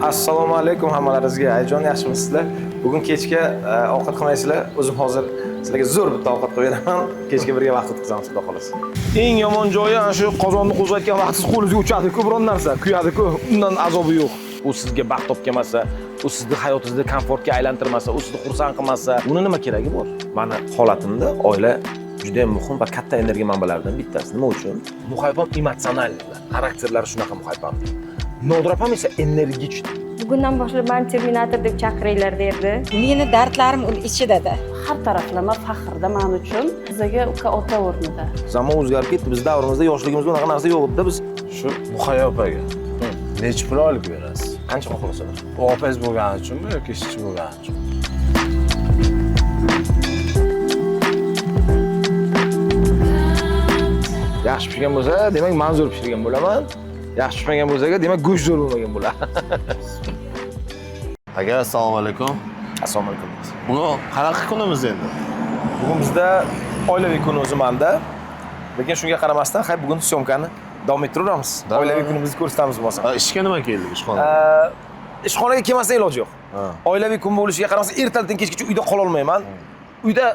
Assalomu alaykum hammalaringizga. Ayajon, yaxshimisizlar? Bugun kechga ovqat qilmaysizlar. O'zim hozir sizlarga zo'r bitta ovqat qilib beraman. Kechga birga vaqt o'tkazamiz, xudo xohlasa. Eng yomon joyi ana shu qozonni qo'zg'atgan vaqtingiz qo'lingizga uchadi-ku biron narsa, kuyadi-ku, undan azobi yo'q. U sizga baxt olib kelmasa, u sizni hayotingizni komfortga aylantirmasa, u sizni xursand qilmasa, uni nima keragi bor? Mani holatimda oila juda ham muhim va katta energiya manbalaridan bittasi. Nima uchun? Muhabbam emotsional, xarakterlari shunaqa muhabbam. Nodira opam esa energichniy. Bugundan boshlab mani Terminator deb chaqiringlar derdi. Meni dardlarim uni ichidada. Har taraflama faxrda man uchun, bizaga uka ota o'rnida. Zamon o'zgarib ketdi. Biz davrimizda, yoshligimizda unaqa narsa yo'q edi biz. Shu Muhayyo opaga nechi pul oylik berasiz? Qancha xohlasalar. Bu opangiz bo'lgani uchunmi yoki ishchi bo'lgani uchun? Yaxshi pishgan bo'lsa, demak man zo'r pishirgan bo'laman. Yaxshi pishmagan bo'lsa, demak go'sht zo'r bo'lmagan bo'ladi. Aka, assalomu alaykum. Assalomu alaykum. Bugun qanaqa kunimiz endi? Bugun bizda oilaviy kun o'zi manda. Lekin shunga qaramasdan, hay, bugun syomkani davom ettiraveramiz. Oilaviy kunimizni ko'rsatamiz bo'lmasa. Ha, ishga nima keldik ishxonaga? Ishxonaga kelmasdan iloji yo'q. Oilaviy kun bo'lishiga qaramasdan ertalabdan kechgacha uyda qololmayman. Uyda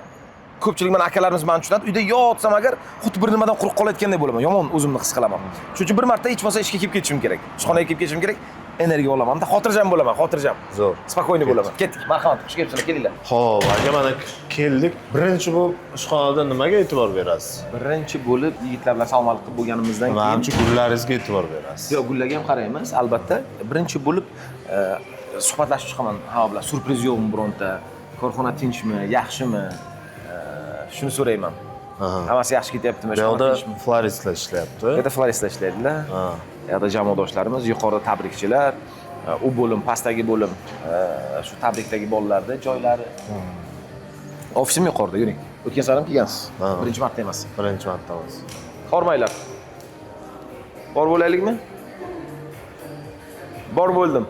ko'pchilik mana akalarimiz mani tushunadi. Uyda yotsam agar xuddi bir nimadan quruq qolayotgandek bo'laman. Yomon o'zimni his qilaman. Shuning uchun bir marta hech bo'lmasa ishga kelib ketishim kerak. Ishxonaga kelib ketishim kerak. Energiya olaman. Xotirjam bo'laman, xotirjam. Zo'r. Спокойный bo'laman. Ketdik. Marhamat, xush kelibsizlar, kelinglar. Xo'p, aka, mana keldik. Birinchi bo'lib ishxonada nimaga e'tibor berasiz? Birinchi bo'lib yigitlar bilan salomalik qilib bo'lganimizdan keyin Manimcha gullaringizga e'tibor berasiz. Yo'q, gullarga ham qaraymiz, albatta. Birinchi bo'lib suhbatlashib chiqaman hamma bilan. Syurpriz yo'qmi bironta? Korxona tinchmi, yaxshimi? Shuni so'rayman. Hammasi yaxshi ketyaptimi? Bu yoqda Ishxona tinchmi? floristlar ishlayapti. Bu yerda floristlar ishlaydilar. Bu yoqda jamoadoshlarimiz, yuqorida tabrikchilar, u bo'lim, pastdagi bo'lim, shu tabrikdagi bolalarni joylari. Ofisim yuqorida, yuring. O'tgan safar ham kelgansiz. Birinchi marta emas. Birinchi marta emas. Hormanglar. Bor bo'laylikmi? Bor bo'ldim.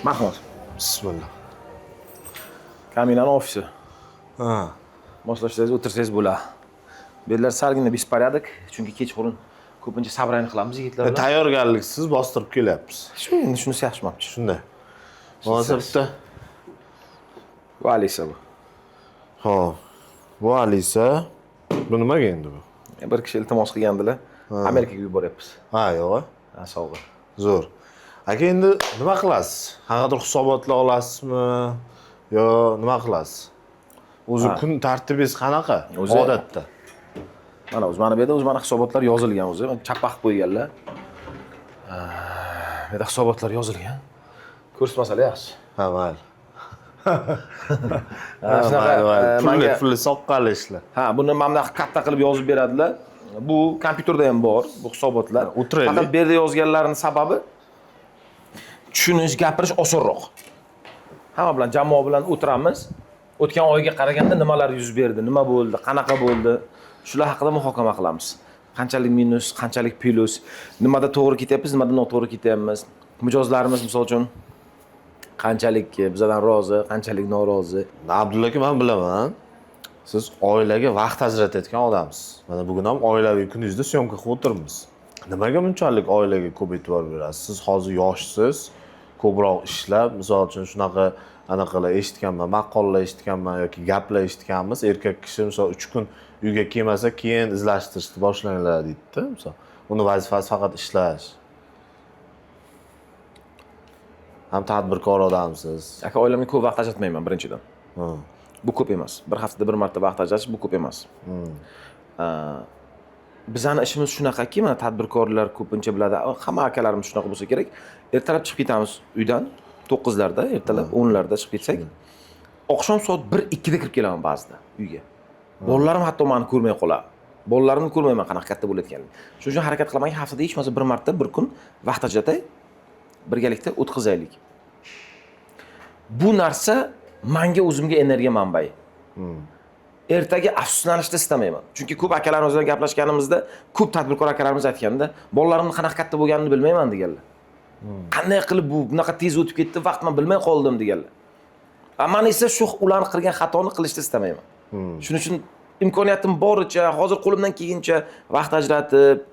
Marhamat. Bismillah. Kaminani ofisi. Moslashsangiz, o'tirsangiz bo'ladi. Bu yerlar salgina беспорядок, chunki kechqurun ko'pincha собрание qilamiz yigitlar bilan. Tayyorgarliksiz bostirib kelyapmiz. Shu endi shunisi yaxshi manimcha. Shunday. Bo'lmasa bitta. Bu Alisa bu. Xo'p. Bu Alisa. Bu nimaga endi bu? Bir kishi iltimos qilgandilar. Amerikaga yuboryapmiz. Ha, yo'q. Ha, sovg'a. Zo'r. Aka, endi nima qilasiz? Qanaqadir hisobotlar olasizmi? Yo nima qilasiz? O'zi kun tartibingiz qanaqa? O'zi- Odatda. Mana o'zi mana bu yerda o'zi mana hisobotlar yozilgan o'zi. Chappa qilib qo'yganlar. Bu yerda hisobotlar yozilgan. Ko'rsatmasalar yaxshi. Ha, mayli. Ha, shunaqa, Mayli, mayli. Pulli, manga- pulli soqqali ishlar. Ha, buni mana bunaqa katta qilib yozib beradilar. Bu kompyuterda ham bor, bu hisobotlar. O'tiraylik. Faqat bu yerda yozganlarining sababi tushunish, gapirish osonroq. Hamma bilan, jamoa bilan o'tiramiz. O'tgan oyga qaraganda nimalar yuz berdi, nima bo'ldi, qanaqa bo'ldi, shular haqida muhokama qilamiz. Qanchalik minus, qanchalik plyus, nimada to'g'ri ketyapmiz, nimada noto'g'ri ketyapmiz. Mijozlarimiz misol uchun qanchalik bizdan rozi, qanchalik norozi. Abdulla aka, men bilaman. Siz oilaga vaqt ajratayotgan odamsiz. Mana bugun ham oilaviy kuningizda syomka qilib o'tiribmiz. Nimaga bunchalik oilaga ko'p e'tibor berasiz? Siz hozir yoshsiz, ko'proq ishlab, misol uchun shunaqa anaqalar eshitganman, maqollar eshitganman yoki gaplar eshitganmiz. Erkak kishi misol 3 kun uyga kelmasa, keyin izlashtirishni boshlanglar deydi-da, misol. Uni vazifasi faqat ishlash. Ham tadbirkor odamsiz. Aka, oilamga ko'p vaqt ajratmayman birinchidan. Bu ko'p emas. Bir haftada bir marta vaqt ajratish bu ko'p emas. Bizani ishimiz shunaqaki, mana tadbirkorlar ko'pincha biladi, hamma akalarimiz shunaqa bo'lsa kerak. Ertalab chiqib ketamiz uydan 9larda, ertalab 10larda chiqib ketsak, oqshom soat 1-2da kirib kelaman ba'zida uyga. Bolalarim hatto meni ko'rmay qoladi. Bolalarimni ko'rmayman qanaqa katta bo'layotganini. Shuning uchun harakat qilamanki, haftada hech bo'lmasa bir marta bir kun vaqt ajratay, birgalikda o'tkazaylik. Bu narsa menga o'zimga energiya manbai. Ertaga afsuslanishni istamayman. Chunki ko'p akalarimiz bilan gaplashganimizda, ko'p tadbirkor akalarimiz aytganda, bolalarimni qanaqa katta bo'lganini bilmayman deganlar. Qanday qilib bu bunaqa tez o'tib ketdi, vaqt men bilmay qoldim deganlar. Man esa shu ularni qilgan xatoni qilishni istamayman. Shuning uchun Imkoniyatim boricha, hozir qo'limdan kelgancha vaqt ajratib,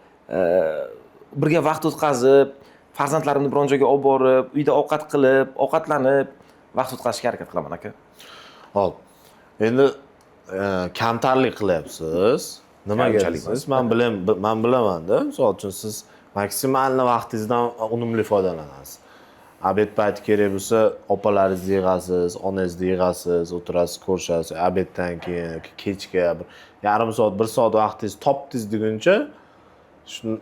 birga vaqt o'tkazib, farzandlarimni biron joyga olib borib, uyda ovqat qilib, ovqatlanib, vaqt o'tkazishga harakat qilaman aka. Hop. Endi kamtarlik qilyapsiz. Nimaga siz? Men bilaman-da. Misol uchun siz maksimalni vaqtingizdan unumli foydalanasiz. Obed payti kerak bo'lsa, opalaringizni yig'asiz, onangizni yig'asiz, o'tirasiz, ko'rishasiz. Obeddan keyin yoki kechga bir yarim soat, bir soat vaqtingiz topdingiz deguncha shuni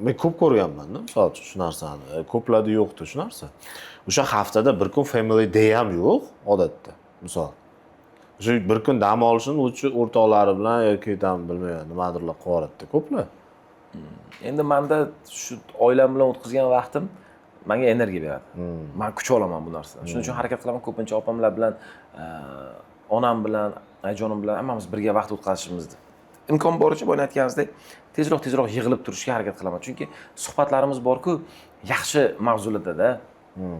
men ko'p ko'rganman-da, misol uchun shu narsani. Ko'plarda yo'qdi shu narsa. O'sha haftada bir kun family day ham yo'q odatda, misol. O'sha bir kun dam olishini lучше o'rtoqlari bilan yoki tam bilmayman, nimadirlar qilib yuboradi ko'plar. Endi menda shu oilam bilan o'tkazgan vaqtim menga energiya beradi. Men kuch olaman bu narsadan. Shuning uchun harakat qilaman ko'pincha opamlar bilan, onam bilan, ayajonim bilan hammamiz birga vaqt o'tkazishimizni. Imkon boricha boya aytganingizdek tezroq yig'ilib turishga harakat qilaman. Chunki suhbatlarimiz bor-ku, yaxshi mavzularda-da.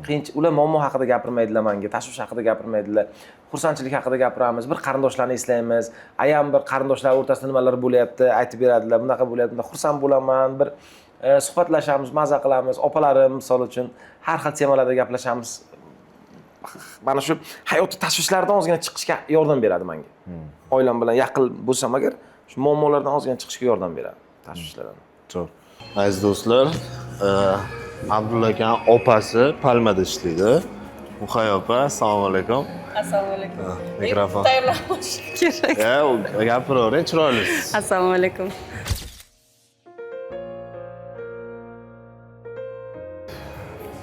Qiyinchi, ular muammo haqida gapirmaydilar menga, tashvish haqida gapirmaydilar. Xursandchilik haqida gapiramiz, bir qarindoshlarni eslaymiz. Ayam bir qarindoshlar o'rtasida nimalar bo'lyapti, aytib beradilar, bunaqa bo'lyapti, bunda xursand bo'laman, bir suhbatlashamiz, maza qilamiz. Opalarim misol uchun har xil temalarda gaplashamiz. Mana shu hayot tashvishlaridan ozgina chiqishga yordam beradi menga. Oilam bilan yaqin bo'lsam agar, shu muammolardan ozgina chiqishga yordam beradi, tashvishlardan. To'g'ri. Aziz do'stlar, Abdulla aka opasi Palmada ishlaydi. Muhayyo opa, assalomu alaykum. Assalomu alaykum. Mikrofon. Tayyorlanish kerak. Ya, gapiravering, chiroylisiz. Assalomu alaykum.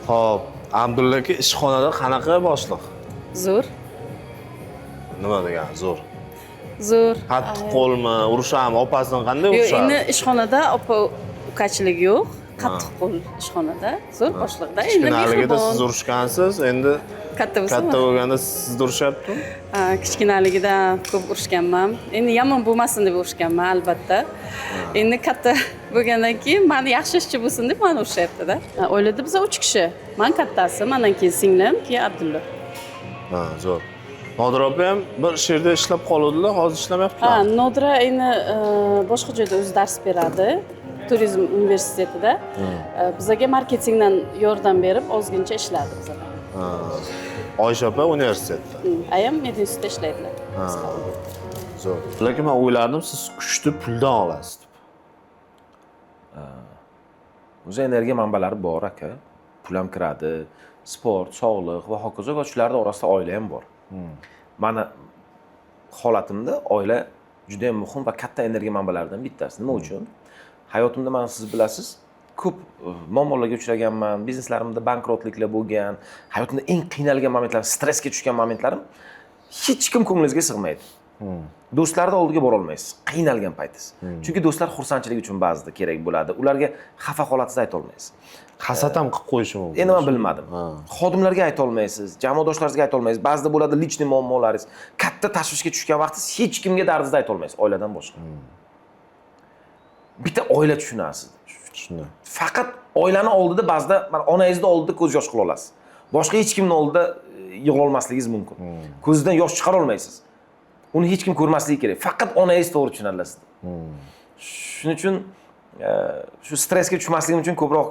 Xo'p, Abdulla aka ishxonada qanaqa boshliq? Zo'r. Nima degani zo'r? Zo'r. Qattiq qo'lmi, urushami, opasini qanday Yo'q, urishadi? endi ishxonada opa ukachilik yo'q. Qattiq qo'l ishxonada, zo'r boshliqda. Endi Kichkinaligida mehribon. siz urushgansiz, endi Katta bo'lsa. Katta bo'lganda sizni urishyaptimi? Ha, kichkinaligida ko'p urushganman. Endi yomon bo'lmasin deb urushganman albatta. Endi katta bo'lgandan keyin meni yaxshi ishchi bo'lsin deb meni urishyapti-da. Oilada biz 3 kishi. Men kattasi, mendan keyin singlim, keyin Abdulla. Ha, zo'r. Nodira opa ham bir shu yerda ishlab qoluvdilar, hozir ishlamayaptilar. Ha, Nodira endi boshqa joyda o'zi dars beradi. Turizm universitetida. Bizga marketingdan yordam berib ozgincha ishladi bizada. Ha. Oysha opa universitetda. Ayam medinstitutda ishlaydilar. Ha. Zo'r. Lekin men o'ylardim, siz kuchni puldan olasiz deb. O'zi energiya manbalari bor aka. Pul ham kiradi, sport, sog'liq va hokazo va shularning orasida oila ham bor. Mani holatimda oila juda ham muhim va katta energiya manbalaridan bittasi. Nima uchun? Hayotimda mana siz bilasiz, ko'p muammolarga uchraganman, bizneslarimda bankrotliklar bo'lgan, hayotimda eng qiynalgan momentlarim, stressga tushgan momentlarim hech kim ko'nglingizga sig'maydi. Do'stlarning oldiga bora olmaysiz, qiynalgan paytingiz. Chunki do'stlar xursandchilik uchun ba'zida kerak bo'ladi. Ularga xafa holatingizni ayta olmaysiz. Hasad ham qilib qo'yishi mumkin. Endi men bilmadim. Xodimlarga ayta olmaysiz, jamoadoshlaringizga ayta olmaysiz. Ba'zida bo'ladi личный muammolaringiz. Katta tashvishga tushgan vaqtingiz hech kimga dardingizni ayta olmaysiz, oiladan boshqa. Bitta oila tushunasiz. Shunday. Faqat oilani oldida ba'zida mana onangizni oldida ko'z yosh qila olasiz. Boshqa hech kimning oldida yig'la olmasligingiz mumkin. Ko'zidan yosh chiqara olmaysiz. Uni hech kim ko'rmasligi kerak. Faqat onangiz to'g'ri tushunadilar sizni. Shuning uchun shu stressga tushmasligim uchun ko'proq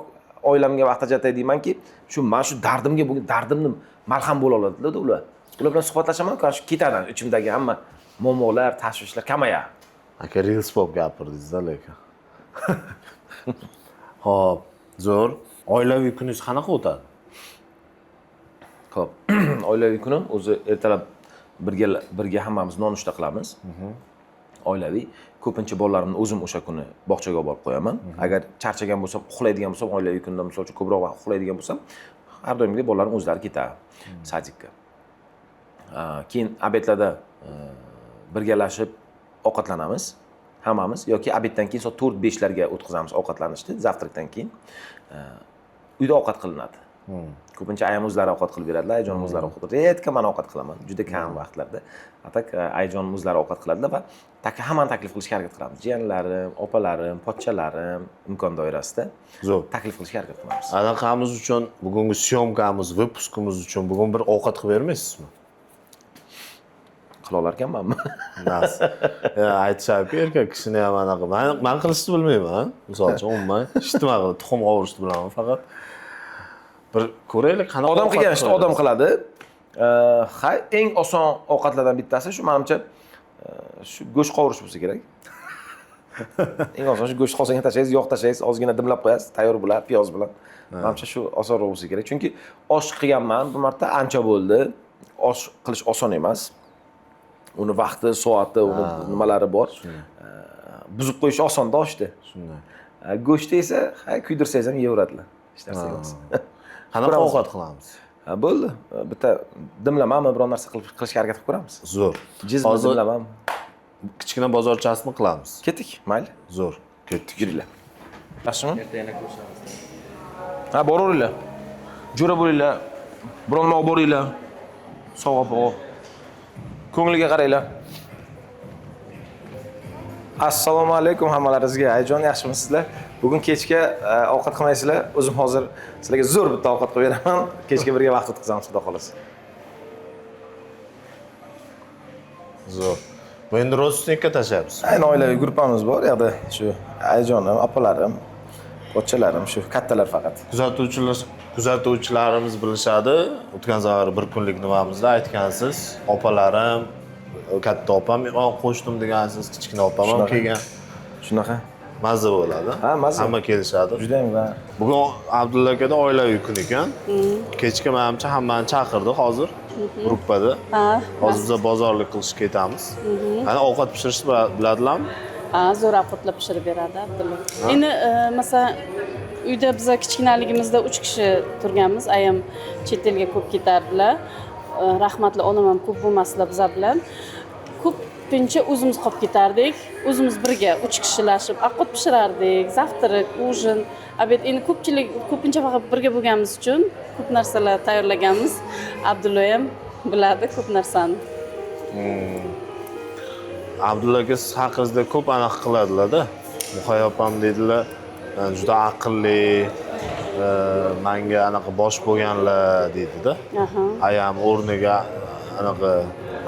oilamga vaqt ajratay deymanki, shu mana shu dardimga bugun dardimni malham bo'la oladilar ular. Ular bilan suhbatlashaman, shu ketadi ichimdagi hamma muammolar, tashvishlar kamayadi. Aka reels bo'lib gapirdingiz-da lekin. Xo'p, zo'r. Oilaviy kuningiz qanaqa o'tadi? Xo'p, oilaviy kunim o'zi ertalab birga hammamiz nonushta qilamiz. Oilaviy. Ko'pincha bolalarimni o'zim o'sha kuni bog'chaga olib borib qo'yaman. Agar charchagan bo'lsam, uxlaydigan bo'lsam, oilaviy kunda misol uchun ko'proq vaqt uxlaydigan bo'lsam, har doimgidek bolalarim o'zlari ketadi sadikka. Keyin obedlarda birgalashib ovqatlanamiz hammamiz yoki obeddan keyin soat 4-5larga o'tkazamiz ovqatlanishni, zavtrakdan keyin. Uyda ovqat qilinadi. Ko'pincha ayam o'zlari ovqat qilib beradilar, ayajonim o'zlari ovqat qiladi. Redka men ovqat qilaman, juda kam vaqtlarda. Atak ayajonim o'zlari ovqat qiladilar va hammani taklif qilishga harakat qilamiz. Jiyanlarim, opalarim, pochchalarim imkon doirasida Zo'r. taklif qilishga harakat qilamiz. Anaqamiz uchun bugungi syomkamiz, выпуск imiz uchun bugun bir ovqat qilib bermaysizmi? Qila olarkanmanmi? Nas. Ya, aytishabki, erkak kishini ham anaqa. Man qilishni bilmayman. Misol uchun, umuman hech nima qilib, tuxum qovurishni bilaman faqat. Bir ko'raylik, qanaqa Odam ovqat qilgan ishni odam qiladi. qiladi. Ha, eng oson ovqatlardan bittasi shu manimcha shu go'sht qovurish bo'lsa kerak. Eng oson shu go'sht qozonga tashlaysiz, yog' tashlaysiz, ozgina dimlab qo'yasiz, tayyor bo'ladi piyoz bilan. Manimcha shu osonroq bo'lsa kerak. Chunki osh qilganman bir marta, ancha bo'ldi. Osh qilish oson emas. Uni vaqti, soati, uni nimalari bor. Buzib qo'yish osonda oshni. Shunday. Go'shtni esa, ha, kuydirsangiz ham yeyaveradilar. Hech narsa emas. Qanaqa Ko'ramiz. ovqat qilamiz? Ha, bo'ldi. Bitta dimlamami, biron narsa qilib qilishga harakat qilib ko'ramiz. Zo'r. Jizmi, Hozir dimlamami? kichkina bozorchasini qilamiz. Ketdik, mayli. Zo'r. Ketdik. Yuringlar. Yaxshimi? Erta yana ko'rishamiz. Ha, boraveringlar. Jo'ra bo'linglar. Biron nima olib boringlar. Sovg'a pog'a. Ko'ngliga qaranglar. Assalomu alaykum hammalaringizga. Ayajon, yaxshimisizlar? Bugun kechga ovqat qilmaysizlar. O'zim hozir sizlarga zo'r bitta ovqat qilib beraman. Kechga birga vaqt o'tkazamiz, xudo xohlasa. Zo'r. Bu endi родственник ka tashlayapsiz. Ayni oilaviy gruppamiz bor, u yoqda shu ayajonim, opalarim, pochchalarim, shu kattalar faqat. Kuzatuvchilarimiz bilishadi. O'tgan safar bir kunlik nimamizda aytgansiz, opalarim, katta opam qo'shdim degansiz, kichkina opam ham Shunaqa. kelgan. Shunaqa. Mazza bo'ladi. Ha, mazza. Hamma kelishadi. Juda ham va Bugun Abdulla akada oilaviy kun ekan. Kechga manimcha hammani chaqirdi hozir gruppada. Ha, Hozir biz bozorlik qilishga ketamiz. Ana ovqat pishirishni biladilarmi? Ha, zo'r ovqatlar pishirib beradi Abdulla. Endi masalan, uyda biza kichkinaligimizda 3 kishi turganmiz. Ayam chet elga ko'p ketardilar. Rahmatli onam ham ko'p bo'lmasdilar biza bilan. Ko'pincha o'zimiz qolib ketardik. O'zimiz birga 3 kishilashib ovqat pishirardik, завтрак, ужин, обед. Endi ko'pchilik ko'pincha faqat birga bo'lganimiz uchun ko'p narsalar tayyorlaganmiz. Abdulla ham biladi ko'p narsani. Abdulla aka siz haqingizda ko'p anaqa qiladilar-da. Muhayyo opam deydilar, juda aqlli, manga anaqa bosh bo'lganlar deydi-da. Ayam o'rniga anaqa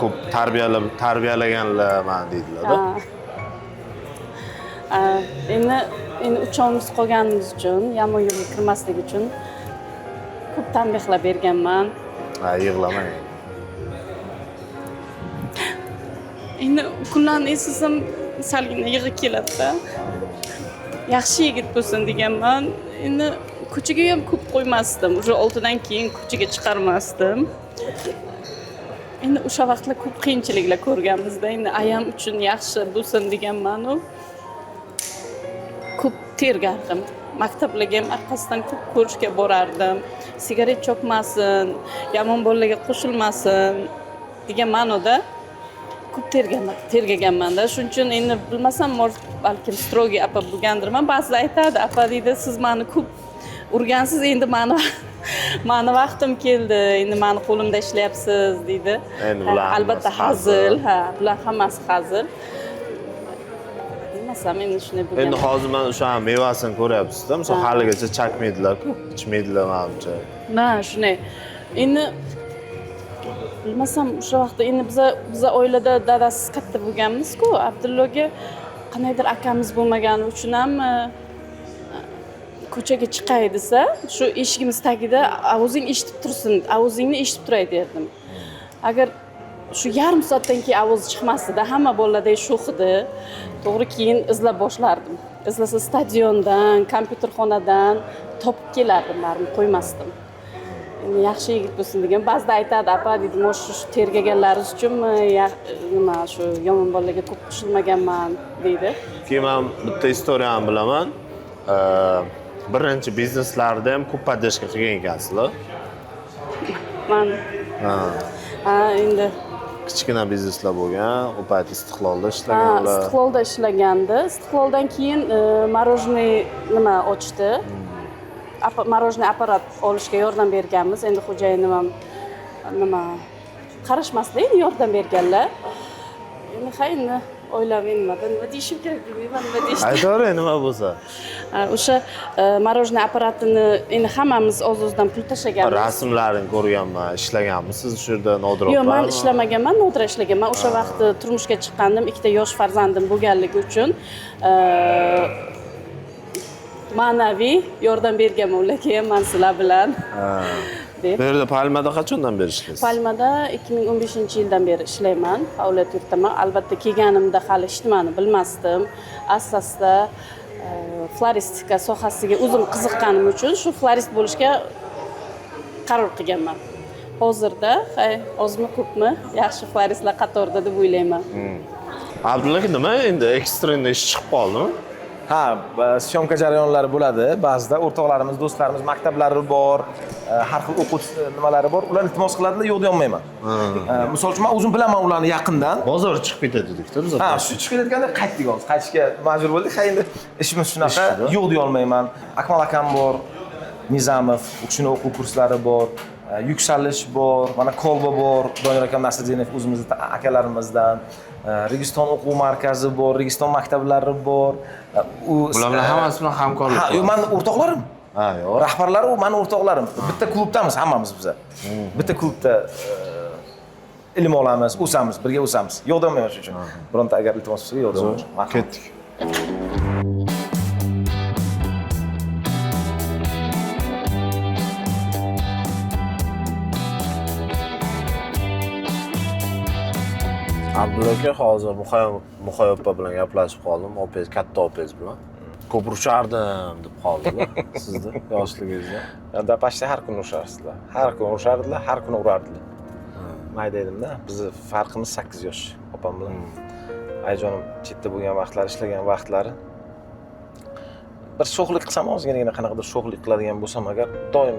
ko'p tarbiyalaganlar mani deydilar-da. Ha. Endi uchovimiz qolganimiz uchun, yomon yo'lga kirmaslik uchun ko'p tanbehlab berganman. Ha, yig'lamang. Endi kunlarni eslasam salgina yig'i keladi-da. Yaxshi yigit bo'lsin deganman. Endi ko'chaga ham ko'p qo'ymasdim. Уже 6dan keyin ko'chaga chiqarmasdim. Endi o'sha vaqtlar ko'p qiyinchiliklar ko'rganmizda. Endi ayam uchun yaxshi bo'lsin deganman u. Ko'p tergardim. Maktablarga ham orqasidan ko'p ko'rishga borardim. Sigaret chekmasin, yomon bolalarga qo'shilmasin degan ma'noda ko'p tergaganman-da. Shuning uchun endi bilmasam, может, balkim строгий apa bo'lgandirman. Ba'zida aytadi, apa deydi, siz meni ko'p urgansiz, endi mani vaqtim keldi, endi mani qo'limda ishlayapsiz deydi. Endi bular Ha, albatta hammasi hazil, hazil. ha, bular hammasi hazil. Bilmasam, endi shunday bo'lgan. Endi hozir mana o'sha mevasini ko'ryapsiz-da. Misol Ha. haligacha chakmaydilar-ku, ichmaydilar manimcha. Na, shunday. Endi bilmasam, o'sha vaqtda endi biza oilada dadasiz katta bo'lganmiz-ku. Abdulloga qandaydir akamiz bo'lmagani uchun ham ko'chaga chiqay desa, shu eshigimiz tagida ovozing eshitib tursin, ovozingni eshitib turay derdim. Agar shu yarim soatdan keyin ovozi chiqmasdi-da, hamma bolalardek sho'x edi. To'g'ri, keyin izlab boshlardim. Izlasa stadiondan, kompyuterxonadan topib kelardim, baribir qo'ymasdim. Endi yaxshi yigit bo'lsin degan. Ba'zida aytadi, apa deydi, может, shu tergaganlaringiz uchunmi, nima shu yomon bolalarga ko'p qo'shilmaganman deydi. Keyin men bitta istoriyani bilaman. Birinchi bizneslarda ham ko'p поддержка qilgan ekansizlar. Man Ha. ha, endi Kichkina bizneslar bo'lgan, u payt Istiqlolda Ha, ishlaganlar. Istiqlolda ishlagandi. Istiqloldan keyin мороженое nima ochdi. Мороженое apparat olishga yordam berganmiz. Endi xo'jayinim ham nima qarashmasdi, endi yordam berganlar. Endi ha, endi oilaviy nimada nima deyishim kerak bilmayman, nima deyishdi. Aytavering nima bo'lsa. O'sha мороженое apparatini endi hammamiz oz ozdan pul tashlaganmiz. Rasmlarini ko'rganman, ishlaganmisiz shu yerda, Nodira opa? Yo'q, man ishlamaganman, Nodira ishlagan. Man o'sha vaqtda turmushga chiqqandim, ikkita yosh farzandim bo'lganligi uchun ma'naviy yordam berganman ularga ham, man sizlar bilan deb. Bu yerda Palmada qachondan beri ishlaysiz? Palmada 2015 yildan beri ishlayman, faoliyat yuritaman. Albatta, kelganimda hali hech nimani bilmasdim. Asta asta floristika sohasiga o'zim qiziqqanim uchun shu florist bo'lishga qaror qilganman. Hozirda hay, ozmi ko'pmi yaxshi floristlar qatorida deb o'ylayman. Abdulla aka, nima endi, экстренный ish chiqib qoldimi? Ha, съёмка jarayonlari bo'ladi. Ba'zida o'rtoqlarimiz, do'stlarimiz maktablari bor, har xil o'quv nimalari bor. Ular iltimos qiladilar, yo'q deyolmayman. Misol uchun, men o'zim bilaman ularni yaqindan. Bozor chiqib ketadi dedikda biz. Ha, shu chiqib ketayotganda qaytdik hozir. Qaytishga majbur bo'ldik. Ha, endi ishimiz shunaqa, Ish-da. Yo'q deyolmayman. Akmal akam bor, Nizamov, u kishini o'quv kurslari bor, Yuksalish bor, mana Kolba bor, Doniyor akam Nasriddinov o'zimizni akalarimizdan. Registon o'quv markazi bor, Registon maktablari bor. U Bular bilan hammasi bilan hamkorlik Ha, yo'q, mani o'rtoqlarim. Ha, yo'q. Rahbarlari u mani o'rtoqlarim. Bitta klubdamiz hammamiz biza. Bitta klubda ilm olamiz, o'samiz, birga o'samiz. Yo'q demayman shuning uchun. Bironta agar iltimos qilsa, yo'q demayman. Ketdik. Abdulla aka, hozir Muhayyo opa bilan gaplashib qoldim, opangiz, katta opangiz bilan. Ko'p urushardim deb qoldilar sizni yoshligingizda. Да, почти har kuni urusharsizlar. Har kuni urushardilar, har kuni urardilar. Mayda edimda, bizni farqimiz 8 yosh opam bilan. Ayajonim chetda bo'lgan vaqtlari, ishlagan vaqtlari bir sho'xlik qilsam, ozginagina qanaqadir sho'xlik qiladigan bo'lsam agar, doim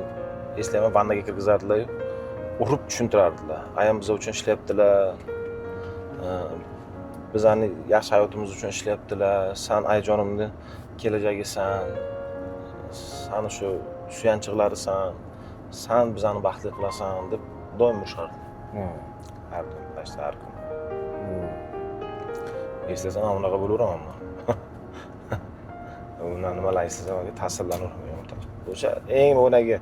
eslayman, vannaga kirgizardilar, urib tushuntirardilar. Ayam biz uchun ishlayaptilar. Bizani yaxshi hayotimiz uchun ishlayaptilar. San ayajonimni kelajagisan. Sani shu suyanchiqlarisan. San bizani baxtli qilasan deb doim urishardi. Har doim, почти har kuni. Eslasam ham unaqa bo'laveraman man. Undan nimalar eslasam ta'sirlanaveraman. O'sha eng boyagi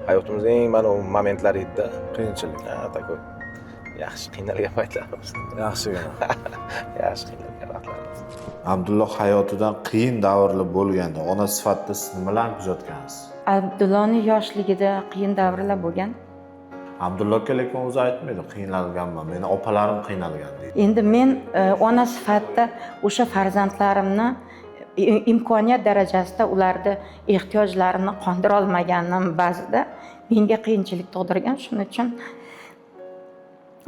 hayotimizda eng mana u momentlari edi-da. Qiyinchilik. Ha, такой yaxshi qiynalgan paytlarimiz. Yaxshigina. Yaxshi qiynalgan vaqtlarimiz. Abdulloh hayotidan qiyin davrlar bo'lganda ona sifatida siz nimalarni kuzatgansiz? Abdulloni yoshligida qiyin davrlar bo'lgan. Abdulla aka lekin o'zi aytmaydi, qiynalganman, meni opalarim qiynalgan deydi. Endi men ona sifatida o'sha farzandlarimni imkoniyat darajasida ularni ehtiyojlarini qondira olmaganim ba'zida menga qiyinchilik tug'dirgan. Shuning uchun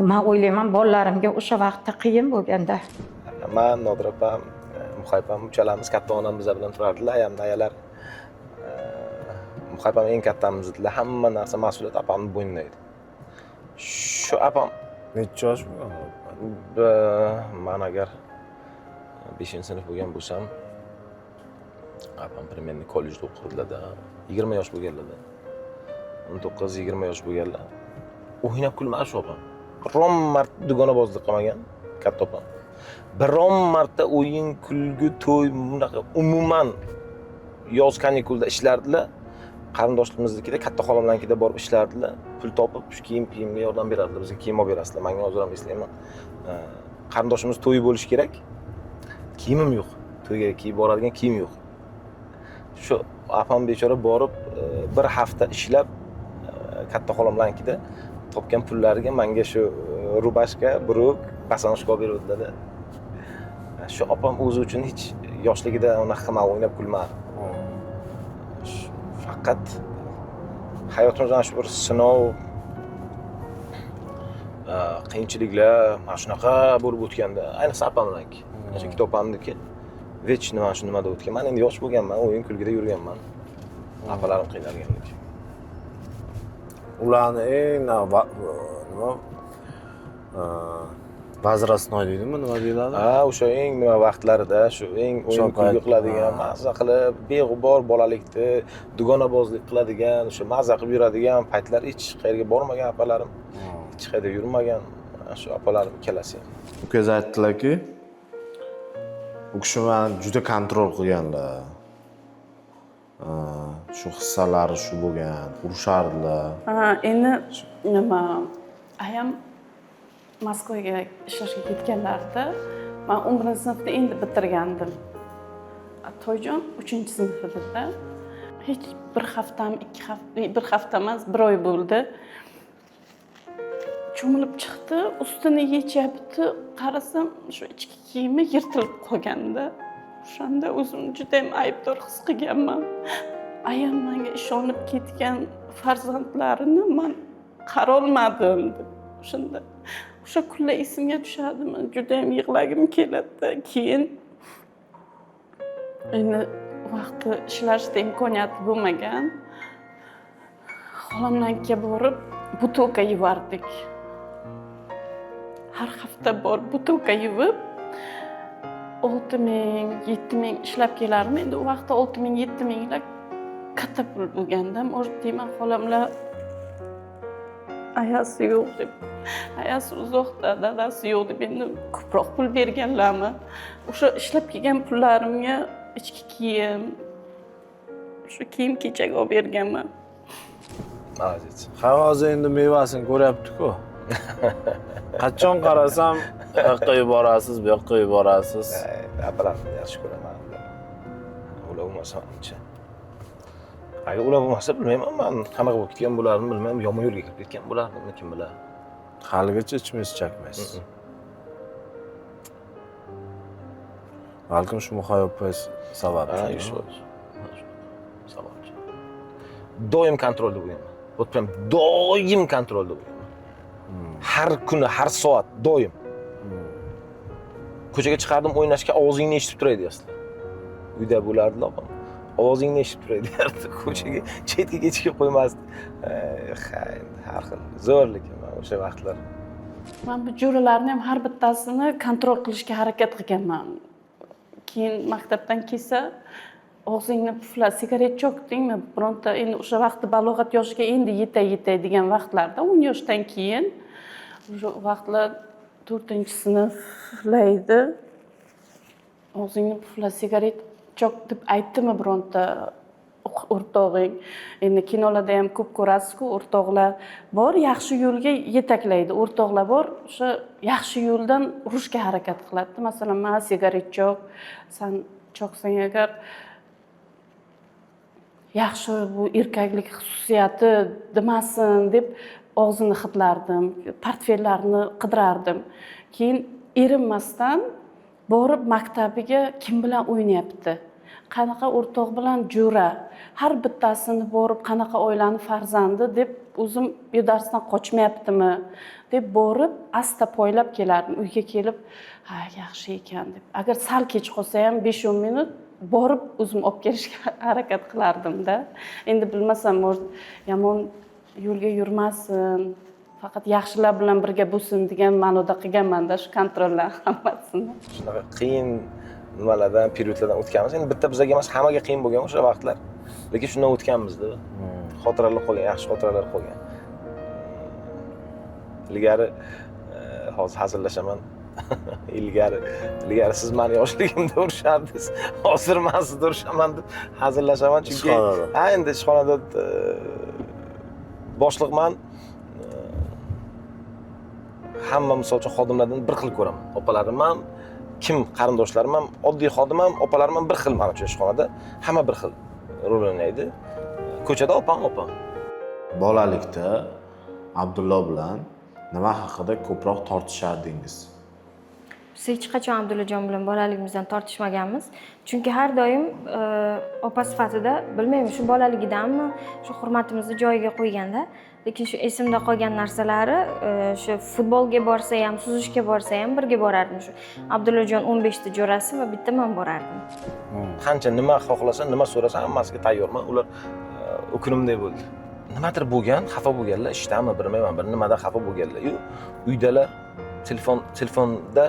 man o'ylayman, bolalarimga o'sha vaqtda qiyin bo'lganda. Man, Nodira opam, Muhay opam uchalamiz katta onam bizlar bilan turardilar, ayamni ayalar. Muhay opam eng kattamiz edilar. Hamma narsa mas'uliyat opamni bo'ynida edi. Shu opam Necha yosh bo'lgan? Man agar 5-sinf bo'lgan bo'lsam, opam примерно kollejda o'qirdilarda, 20 yosh bo'lganlarda. 19-20 yosh bo'lganlar. O'ynab kulmadi shu opam. Biron marta dugonabozlik qilmagan katta opam. Biron marta o'yin, kulgu, to'y bunaqa umuman yoz kanikulda ishlardilar. Qarindoshimiznikida, katta xolamlarnikida borib ishlardilar. Pul topib, shu kiyim kiyimga yordam berardilar. Bizga kiyim olib berasizlar. Manga hozir ham eslayman. Qarindoshimiz to'yi bo'lishi kerak. Kiyimim yo'q. To'yga kiyib boradigan kiyim yo'q. Shu opam bechora borib, bir hafta ishlab, katta xolamlarnikida topgan pullariga menga shu рубашка, брюк, босоножка olib beruvdilar. Shu opam o'zi uchun hech yoshligida unaqa qilmadi, o'ynab kulmadi. Faqat hayotimizda shu bir sinov, qiyinchiliklar mana shunaqa bo'lib o'tganda, ayniqsa opamlarniki. O'sha ikkita opamniki вечно mana shu nimada o'tgan. Man endi yosh bo'lganman, o'yin kulgida yurganman. Opalarim qiynalganlik. Ularni eng nima возрастной deydimi, nima deyiladi? Ha, o'sha eng nima vaqtlarida, shu eng o'yin O'sha kulgi payt, qiladigan, ha. maza qilib, beg'ubor bolalikni, dugonabozlik qiladigan, o'sha maza qilib yuradigan paytlar hech qayerga bormagan opalarim, hech qayerda yurmagan. Mana shu opalarim ikkalasi ham. Ukangiz aytdilarki, U kishi mani juda контроль qilganlar. Shu hissalari shu bo'lgan, urushardilar. Ha, endi nima, ayam Moskvaga ishlashga ketganlarida man 11-sinfni endi bitirgandim. Toyjon 3-sinf edida. Hech bir haftam, 2 hafta, bir hafta emas, bir oy bo'ldi. Cho'milib chiqdi, ustini yechyapti. Qarasam, shu ichki kiyimi yirtilib qolganda. O'shanda o'zimni juda ham aybdor his qilganman. Ayam menga ishonib ketgan farzandlarini man qarolmadim deb. O'shanda o'sha kunlar esimga tushadi, man juda ham yig'lagim keladi. Keyin endi vaqti ishlashda imkoniyati bo'lmagan. Xolamlarnikiga borib butilka yuvardik. Har hafta borib butilka yuvib 6 000, 7 000 ishlab kelardim. Endi u vaqtda 6000, 7000lar katta pul bo'lganda, может, deyman, xolamlar ayasi yo'q deb, ayasi uzoqda, dadasi yo'q deb endi ko'proq pul berganlarmi? O'sha ishlab kelgan pullarimga ichki kiyim, shu kiyim kechak olib berganman. Молодец. Ha, hozir endi mevasini ko'ryapti-ku. Qachon qarasam, u yoqqa yuborasiz, bu yoqqa yuborasiz. Opalarimni yaxshi ko'raman. Ular bo'lmasa uncha. Agar ular bo'lmasa, bilmayman, man qanaqa bo'lib ketgan bo'lardim, bilmayman, yomon yo'lga kirib ketgan bo'lardim, kim biladi. Haligacha ichmaysiz, chakmaysiz. Balkim shu Muhayyo opangiz sabab. Ha, 100%. Sababchi. Doim контроль da bo'lganman. Вот прям doim контроль da bo'lganman. Har kuni, har soat doim. Ko'chaga chiqardim o'ynashga, ovozingni eshitib turay deyapsizlar. Uyda bo'lardilar opam. Ovozingni eshitib turay deyardi. Ko'chaga, chetga chiqib qo'ymasdi. Ha, endi har xil. Zo'r lekin man o'sha vaqtlar. Man bu jo'ralarni ham har bittasini контроль qilishga harakat qilganman. Keyin maktabdan kelsa, og'zingni pufla, sigaret chokdingmi bironta? Endi o'sha vaqtda balog'at yoshiga endi yetay yetay degan vaqtlarda, 10 yoshdan keyin, o'sha vaqtlar 4-sinflar edi. Og'zingni pufla, sigaret chok deb aytdimi bironta o'rtog'ing? Endi kinolarda ham ko'p ko'rasizku, o'rtoqlar bor, yaxshi yo'lga yetaklaydi, o'rtoqlar bor, o'sha yaxshi yo'ldan urishga harakat qiladi. Masalan, man sigaret chok, san choksang agar, yaxshi, bu erkaklik xususiyati demasin deb og'zini hidlardim, portfellarini qidirardim. Keyin erinmasdan borib maktabiga kim bilan o'ynayapti, qanaqa o'rtoq bilan jo'ra, har bittasini borib, qanaqa oilani farzandi deb, o'zim bu darsdan qochmayaptimi deb borib asta poylab kelardim. Uyga kelib, ha, yaxshi ekan deb, agar sal kech qolsa ham, 5-10 minut, borib o'zim olib kelishga harakat qilardimda. Endi bilmasam, может, yomon yo'lga yurmasin, faqat yaxshilar bilan birga bo'lsin degan ma'noda qilganmanda shu контроль lar hammasini. Shunaqa qiyin nimalardan, период lardan o'tganmiz. Endi bitta bizga emas, hammaga qiyin bo'lgan o'sha vaqtlar. Lekin shundan o'tganmizda. Xotiralar qolgan, yaxshi xotiralar qolgan. Ilgari, hozir hazillashaman. Ilgari siz mani yoshligimda urishardingiz. Hozir man sizni urishaman deb hazillashaman, chunki Ishxonada. Ha, endi ishxonada boshliqman. Hamma, misol uchun, xodimlardan bir xil ko'raman. Opalarim ham, kim qarindoshlarim ham, oddiy xodim ham, opalarim ham bir xil man uchun ishxonada. Hamma bir xil rol o'ynaydi. Ko'chada opam opam. Bolalikda Abdullo bilan nima haqida ko'proq tortishardingiz? Biz hech qachon Abdullajon bilan bolaligimizdan tortishmaganmiz, chunki har doim opa sifatida, bilmayman, shu bolaligidanmi, shu hurmatimizni joyiga qo'yganda. Lekin shu esimda qolgan narsalari, shu futbolga borsa ham, suzishga borsa ham birga borardim. Shu Abdullajon 15 ta jo'rasi va bitta man borardim. Qancha nima xohlasa, nima so'rasa, hammasiga tayyorman. Ular o'kunimdek bo'ldi. Nimadir bo'lgan, xafa bo'lganlar, ishdami, bilmayman, bir nimadan xafa bo'lganlar. Yu uydalar, telefonda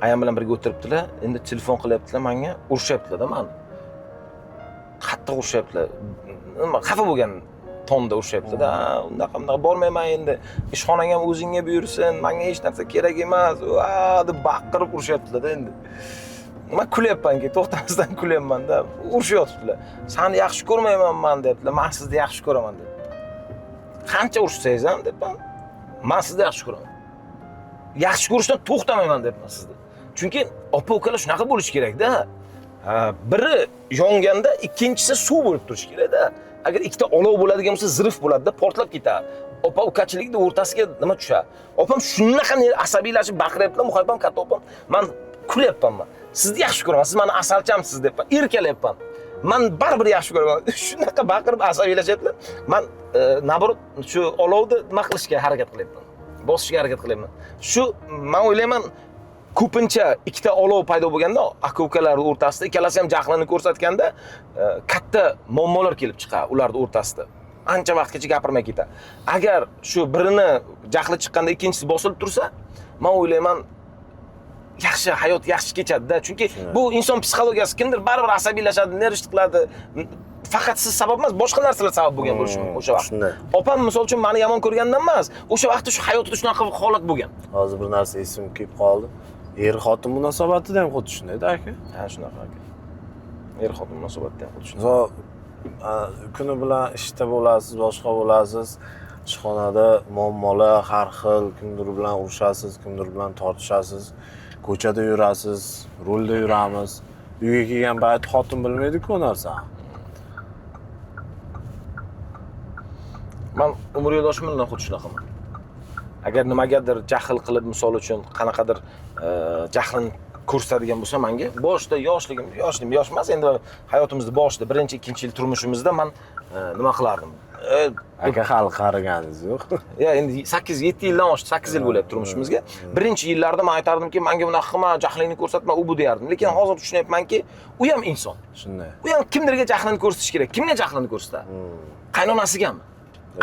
ayam bilan birga o'tiribdilar. Endi telefon qilyaptilar menga, urishyaptilar-da mani. Qattiq urishyaptilar. Nima xafa bo'lgan tonda urishyaptilar-da. Unaqa bunaqa bormayman endi. Ishxonang ham o'zingga buyursin, menga hech narsa kerak emas. Va deb baqirib urishyaptilar-da endi. Man kulyapmanki, to'xtamasdan kulyapman-da. Urushyotibdilar. Sani yaxshi ko'rmayman man debdilar. Man sizni yaxshi ko'raman deb. Qancha urishsangiz ham debman. Man sizni yaxshi ko'raman. Yaxshi ko'rishdan to'xtamayman debman sizni. Chunki opa ukalar shunaqa bo'lishi kerak-da. Ha, biri yonganda ikkinchisi suv bo'lib turishi kerak-da. Agar ikkita olov bo'ladigan bo'lsa, взрыв bo'ladi-da, portlab ketadi. Opa ukachilikni o'rtasiga nima tushadi? Opam shunaqa asabiylashib baqiryaptilar, Muhabbat katta opam. Man kulyapman man. Sizni yaxshi ko'raman, siz mani asalchamsiz debman, erkalayapman. Man baribir yaxshi ko'raman. Shunaqa baqirib asabiylashyaptilar. Man наоборот shu olovni nima qilishga harakat qilyapman. Bosishga harakat qilyapman. Shu men o'ylayman, ko'pincha ikkita olov paydo bo'lganda aka ukalar o'rtasida ikkalasi ham jahlini ko'rsatganda katta muammolar kelib chiqadi ularning o'rtasida. Ancha vaqtgacha gapirmay ketadi. Agar shu birini jahli chiqqanda ikkinchisi bosilib tursa, men o'ylayman yaxshi hayot yaxshi kechadi-da. Chunki bu inson psixologiyasi, kimdir baribir asabiylashadi, нервничать qiladi. Faqat siz sabab emas, boshqa narsalar sabab bo'lgan bo'lishi mumkin o'sha vaqt. Shunday. Opam misol uchun meni yomon ko'rgandan emas, o'sha vaqtda shu hayotida shunaqa holat bo'lgan. Hozir bir narsa esimga kelib qoldi. Er xotin munosabatida ham xuddi shundayda aka. Ha, shunaqa aka. Er xotin munosabatida ham xuddi shunaqa. Misol kuni bilan ishda bo'lasiz, boshqa bo'lasiz, ishxonada muammolar har xil, kimdir bilan urushasiz, kimdir bilan tortishasiz, ko'chada yurasiz, rulda yuramiz. Uyga kelgan payt xotin bilmaydi-ku u narsani. Man umr yo'ldoshim bilan xuddi shunaqaman. Agar nimagadir jahl qilib, misol uchun qanaqadir jahlini ko'rsatadigan bo'lsa menga, boshida yoshligim, yoshligim, yosh emas, endi hayotimizda boshida, birinchi, ikkinchi yil turmushimizda man nima qilardim? Aka hali qariganingiz yo'q. Ya endi 8-7 yildan oshdi, 8 yil bo'lyapti turmushimizga. Birinchi yillarda men aytardimki, menga bunaqa qilma, jahlingni ko'rsatma, u bu deyardim. Lekin hozir tushunyapmanki, u ham inson. Shunday. U ham kimdirga jahlini ko'rsatish kerak. Kimga jahlini ko'rsatadi? Qaynonasigami?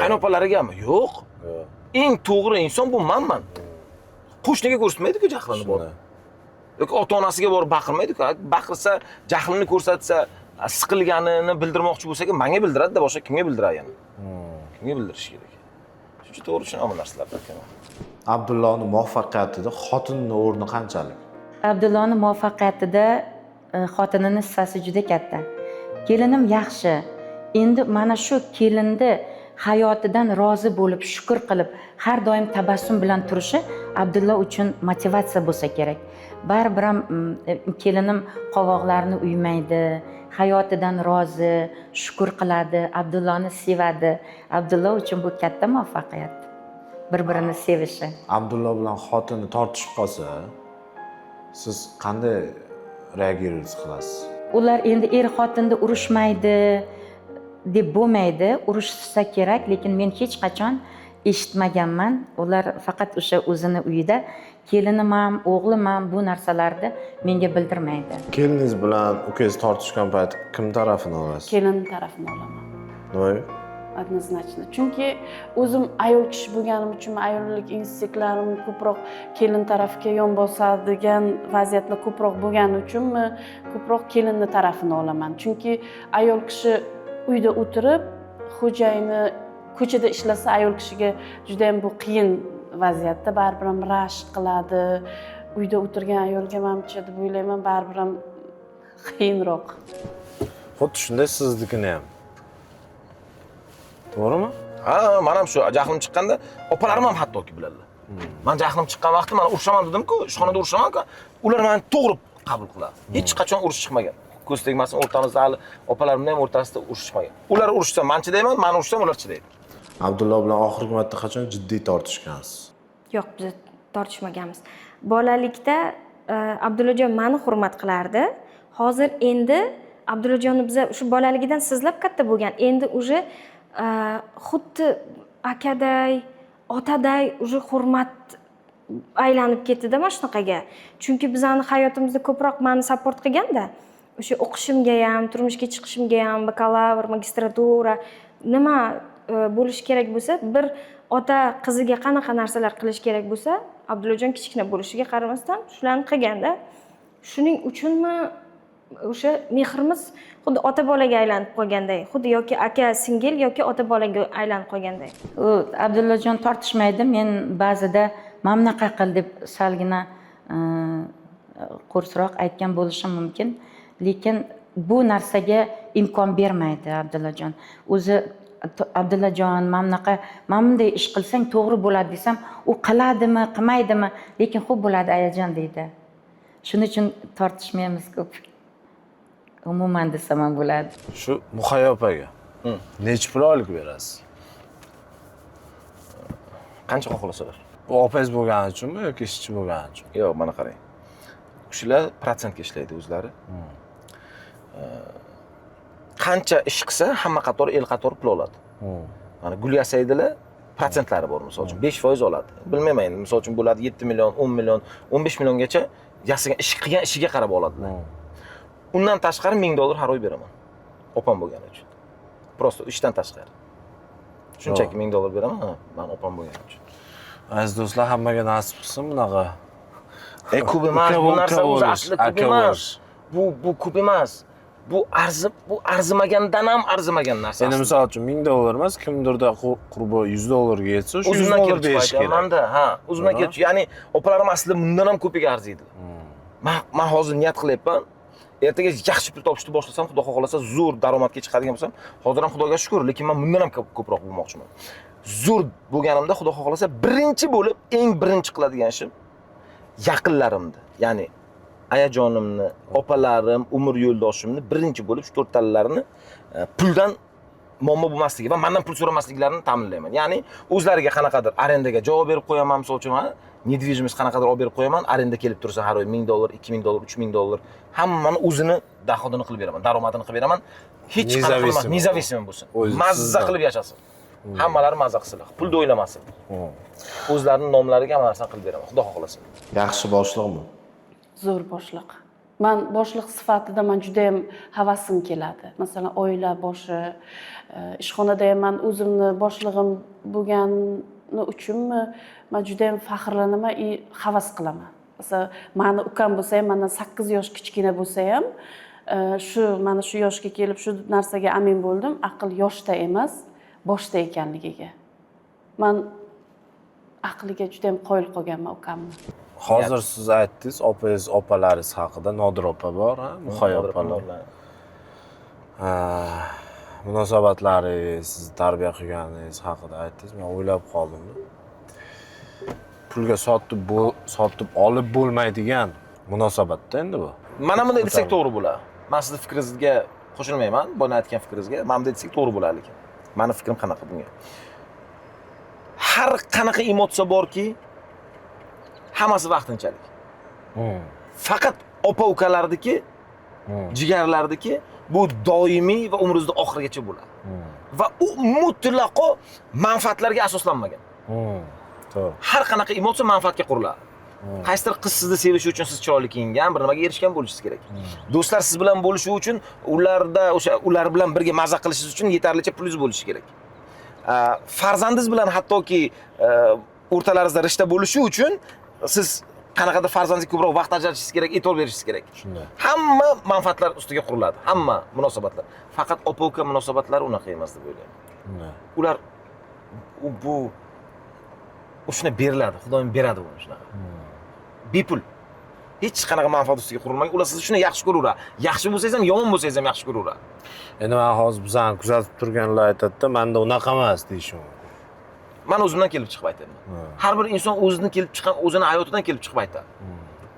Qaynopalariga-mi? Yo'q. Yo'q. Eng to'g'ri inson bu manman. Qo'shniga ko'rsatmaydi-ku jahlini borib. Yoki ota-onasiga borib baqirmaydi-ku. Baqirsa, jahlini ko'rsatsa, siqilganini bildirmoqchi bo'lsa, menga bildiradi-da, boshqa kimga bildiradi yana? Kimga bildirish kerak? Shuning uchun to'g'ri tushunaman narsalarni aka. Abdullohning muvaffaqiyatida xotinning o'rni qanchalik? Abdullohning muvaffaqiyatida xotinining hissasi juda katta. Kelinim yaxshi. Endi mana shu kelinni hayotidan rozi bo'lib, shukr qilib, har doim tabassum bilan turishi Abdulloh uchun motivatsiya bo'lsa kerak. Baribir ham kelinim qovoqlarini uymaydi, hayotidan rozi, shukr qiladi, Abdullohni sevadi. Abdulloh uchun bu katta muvaffaqiyat. Bir-birini sevishi. Abdulloh bilan xotini tortishib qolsa, siz qanday reagировать qilasiz? Ular endi er-xotinda urushmaydi deb bo'lmaydi, urushsa kerak, lekin men hech qachon eshitmaganman. Ular faqat o'sha o'zini uyida, kelinim ham, o'g'lim ham bu narsalarni menga bildirmaydi. Keliningiz bilan ukangiz tortishgan payt kim tarafini olasiz? Kelin tarafini olaman. Nimaga? Однозначно. Chunki o'zim ayol kishi bo'lganim uchun ayollik instinktlarim ko'proq kelin tarafiga yon bosadigan vaziyatlar ko'proq bo'lgani uchunmi, ko'proq kelinni tarafini olaman. Chunki ayol kishi uyda o'tirib, xo'jayini ko'chada ishlasa ayol kishiga juda ham bu qiyin vaziyatda, baribir ham rashk qiladi. Uyda o'tirgan ayolga manimcha deb o'ylayman, baribir ham qiyinroq. Xuddi shunday siznikini ham. To'g'rimi? Ha, men ham shu jahlim chiqqanda opalarim ham hattoki biladilar. Men jahlim chiqqan vaqtda men urushaman dedim-ku, ishxonada urushaman-ku, ular meni to'g'ri qabul qiladi. Hech qachon urush chiqmagan. Ko'z tegmasin, o'rtamizda hali opalarimning ham o'rtasida urush chiqmagan. Ular urushsa men chidayman, men urushsam ular chidaydi. Abdulloh bilan oxirgi marta qachon jiddiy tortishgansiz? Yo'q, biz tortishmaganmiz. Bolalikda Abdullajon meni hurmat qilardi. Hozir endi Abdullajonni biza shu bolaligidan sizlab katta bo'lgan. Endi уже xuddi akaday, otaday уже hurmat aylanib ketdida mana shunaqaga. Chunki bizani hayotimizda ko'proq meni support qilganda, o'sha o'qishimga ham, turmushga chiqishimga ham, bakalavr, magistratura nima bo'lishi kerak bo'lsa, bir ota qiziga qanaqa narsalar qilish kerak bo'lsa, Abdullajon kichkina bo'lishiga qaramasdan shularni qilganda, shuning uchunmi o'sha mehrimiz xuddi ota bolaga aylanib qolganday, xuddi yoki aka singil yoki ota bolaga aylanib qolganday. U Abdullajon tortishmaydi, men ba'zida mana bunaqa qil deb salgina qo'rsroq aytgan bo'lishim mumkin, lekin bu narsaga imkon bermaydi Abdullajon. O'zi Abdullajon, mana bunaqa, mana bunday ish qilsang to'g'ri bo'ladi desam, u qiladimi, qilmaydimi, lekin xo'p bo'ladi ayajon deydi. Shuning uchun tortishmaymiz ko'p. Umuman desam ham bo'ladi. Shu Muhayyo opaga necha pul oylik berasiz? Qancha xohlasalar. U opangiz bo'lgani uchunmi yoki ishchi bo'lgani uchun? Yo'q, mana qarang. U kishilar protsentga ishlaydi o'zlari. Qancha ish qilsa, hamma qatori, el qatori pul oladi. Mana gul yasaydilar, protsentlari bor, misol uchun 5% oladi. Bilmayman endi, misol uchun bo'ladi 7 million, 10 million, 15 milliongacha yasagan ish, qilgan ishiga qarab oladilar. Undan tashqari $1000 har oy beraman. Opam bo'lgani uchun. Просто ishdan tashqari. Shunchaki $1000 beraman, ha, man opam bo'lgani uchun. Aziz do'stlar, hammaga nasib qilsin bunaqa. Ko'p emas, Uka bu narsa uka o'zi bo'lish, aslida ko'p aka emas. bo'lish. Bu ko'p emas. Bu arzimagandan ham arzimagan narsa. Endi Aslida. misol uchun $1000 emas, kimdirda qurbi $100 ga yetsa, shu O'zimdan $100 kelib chiqib berish kerak. aytyapman-da, ha, o'zimdan kelib chiqib, ya'ni opalarim aslida bundan ham ko'piga arziydi. Man hozir niyat qilyapman. Ertaga yaxshi pul topishni boshlasam, Xudo xohlasa zo'r daromadga chiqadigan bo'lsam, hozir ham Xudoga shukr, lekin men bundan ham ko'proq bo'lmoqchiman. Zo'r bo'lganimda Xudo xohlasa birinchi bo'lib, eng birinchi qiladigan ishim yaqinlarimni, ya'ni ayajonimni, opalarim, umr yo'ldoshimni birinchi bo'lib shu to'rttalarini puldan muammo bo'lmasligi va mendan pul so'ramasliklarini ta'minlayman. Ya'ni o'zlariga qanaqadir arendaga javob berib qo'yaman, misol uchun, ha, недвижимость qanaqadir olib berib qo'yaman, arenda kelib tursa har oy $1000, $2000, $3000, hammani o'zini доход ini qilib beraman, daromadini qilib beraman. Hech qanaqa Независимый. Независимый bo'lsin. O'zi Mazza sizdan. qilib yashasin. Hammalari mazza qilsinlar, pulni o'ylamasin. O'zlarining nomlariga hamma narsani qilib beraman, Xudo xohlasa. Yaxshi boshliqmi? Zo'r boshliq. Man boshliq sifatida man juda ham havasim keladi. Masalan, oila boshi, ishxonada ham man o'zimni boshlig'im bo'lgani uchunmi, man juda ham faxrlanaman и havas qilaman. Masalan, mani ukam bo'lsa ham, mandan 8 yosh kichkina bo'lsa ham, shu mana shu yoshga kelib shu narsaga amin bo'ldim, aql yoshda emas, boshda ekanligiga. Man aqliga juda ham qoyil qolganman ukamni. Hozir siz aytdingiz, opangiz, opalaringiz haqida. Nodir opa bor, ha, Muhayyo opalar. Ha, munosabatlaringiz, sizni tarbiya qilganingiz haqida aytdingiz. Men o'ylab qoldim. Pulga sotib olib bo'lmaydigan munosabatda endi bu. Mana bunday desak to'g'ri bo'ladi. Men sizni fikringizga qo'shilmayman, buni aytgan fikringizga. Mana bunday desak to'g'ri bo'ladi lekin. Mani fikrim qanaqa bunga? Har qanaqa emotsiya borki, hammasi vaqtinchalik. Faqat opa ukalarniki, jigarlarniki bu doimiy va umringizda oxirigacha bo'ladi. Va u mutlaqo manfaatlarga asoslanmagan. To'g'ri. Har qanaqa emotsiya manfaatga quriladi. Qaysidir qiz sizni sevishi uchun siz chiroyli kiyingan, bir nimaga erishgan bo'lishingiz kerak. Do'stlar siz bilan bo'lishi uchun ularda o'sha ular bilan birga maza qilishingiz uchun yetarlicha pulingiz bo'lishi kerak. Farzandingiz bilan hattoki o'rtalaringizda rishta bo'lishi uchun siz qanaqadir farzandingizga ko'proq vaqt ajratishingiz kerak, e'tibor berishingiz kerak. Shunday. Hamma manfaatlar ustiga quriladi, hamma munosabatlar. Faqat opa-uka munosabatlari unaqa emas deb o'ylayman. Shunday. Ular bu shuni beriladi, Xudoyim beradi buni shunaqa. Bepul. Hech qanaqa manfaat ustiga qurilmagan. Ular sizni shuni yaxshi ko'raveradi. Yaxshi bo'lsangiz ham, yomon bo'lsangiz ham yaxshi ko'raveradi. Endi man hozir bizani kuzatib turganlar aytadida, manda unaqa emas deyishi mumkin. Man o'zimdan kelib chiqib aytaman. Har bir inson o'zidan kelib chiqqan, o'zini hayotidan kelib chiqib aytadi.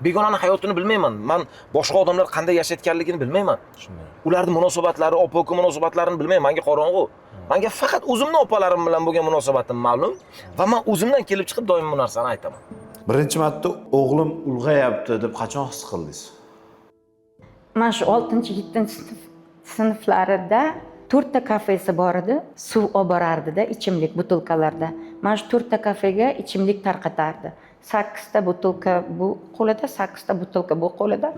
Begonani hayotini bilmayman. Man boshqa odamlar qanday yashayotganligini bilmayman. Shunday. Ularning munosabatlari, opa-uka munosabatlarini bilmayman, menga qorong'u. Menga faqat o'zimni opalarim bilan bo'lgan munosabatim ma'lum va men o'zimdan kelib chiqib doim bu narsani aytaman. Birinchi marta o'g'lim ulg'ayapti deb qachon his qildingiz? Mana shu 6-7 sinflarida 4 ta kafesi bor edi, suv olib borardida ichimlik butilkalarda. Mana shu 4 ta kafega ichimlik tarqatardi. 8 ta butilka bu qo'lida, 8 ta butilka bu qo'lida.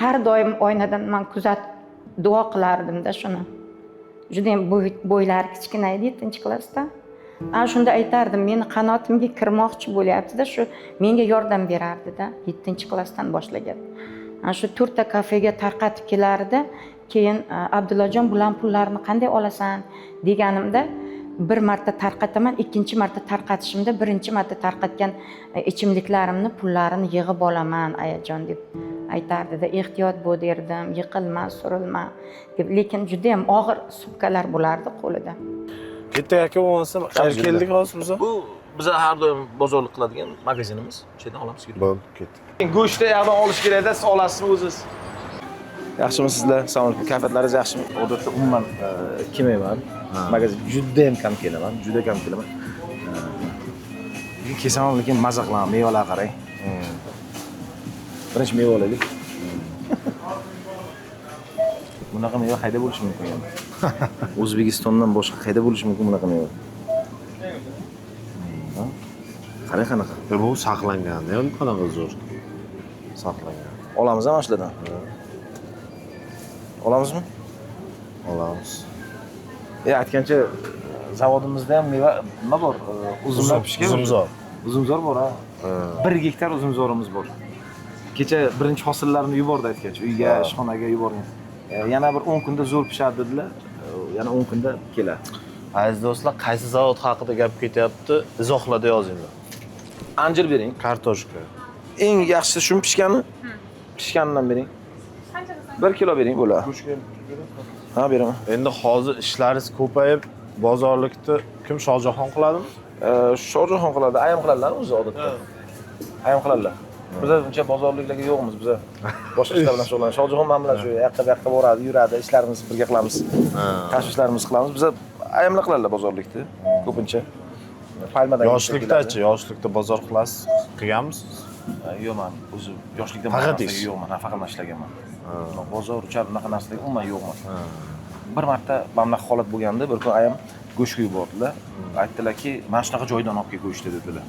Har doim oynadan man kuzatib duo qilardimda shuni. Judayam bo'ylari kichkina edi 7-klassda. Ana shunda aytardim, meni qanotimga kirmoqchi bo'lyapti-da, shu menga yordam berardida 7-klassdan boshlagan. Ana shu 4 ta kafega tarqatib kelardi. Keyin Abdullajon, bular pullarni qanday olasan deganimda, bir marta tarqataman, ikkinchi marta tarqatishimda birinchi marta tarqatgan ichimliklarimni pullarini yig'ib olaman, ayajon deb Aytardida, ehtiyot bo'l derdim, yiqilma, surilma deb. Lekin judayam og'ir sumkalar bo'lardi qo'lida. Ketdik aka, bo'lmasa qayerga keldik hozir biz? Bu biza har doim bozorlik qiladigan magazinimiz. O'sha yerdan olamiz. Bo'ldi, ketdik. Go'shtni yoqdan olish kerakda, siz olasizmi o'ziz? Yaxshimisizlar? Assalomu alaykum. Kayfiyatlaringiz yaxshimi? Odatda umuman kelmayman. Magazin juda ham kam kelaman, juda kam kelaman. Bugun kelsam ham, lekin maza qilaman. Mevalarga qarang. Birinchi meva olaylik. Bunaqa meva qayda bo'lishi mumkin endi? O'zbekistondan boshqa qayda bo'lishi mumkin bunaqa meva? Ha? Qarang qanaqa. Bu saqlangan, ham qanaqa zo'r. Saqlangan. Olamiz mana shulardan. Olamizmi? Olamiz. Aytgancha zavodimizda ham meva nima bor? Uzumlar pishgan. Uzumzor. Uzumzor bor, ha. 1 gektar uzumzorimiz bor. Kecha birinchi hosillarni yubordi aytgancha, uyga, ishxonaga yuborgan. Yana bir 10 kunda zo'r pishadi dedilar. Yana 10 kunda keladi. Aziz do'stlar, qaysi zavod haqida gap ketyapti? Izohlarda yozinglar. Anjir bering. Kartoshka. Eng yaxshisi shumi pishgani? Pishganidan bering. 1 kilo bering bo'ladi. Ha, beraman. Endi hozir ishlaringiz ko'payib, bozorlikni kim, Shohjahon qiladimi? Shohjahon qiladi, ayam qiladilar o'zi odatda. Ayam qiladilar. Biz uncha bozorliklarga yo'qmiz, biz boshqa ishlar bilan shug'ullanamiz. Shohjahon men bilan shu yoqqa bu yoqqa boradi, yuradi, ishlarimizni birga qilamiz. Tashvishlarimizni qilamiz. Biz ayamlar qiladilar bozorlikni ko'pincha. Palmadan Yoshlikda-chi, yoshlikda bozor qilasiz, qilganmisiz? Yo'q, men o'zi yoshlikda Faqat ish. yo'qman, faqat man ishlaganman. Bozor uchar bunaqa narsalarga umuman yo'qman. Bir marta mana bunaqa holat bo'lganda, bir kun ayam go'shtga yubordilar. Aytdilarki, mana shunaqa joydan olib kel go'shtni dedilar.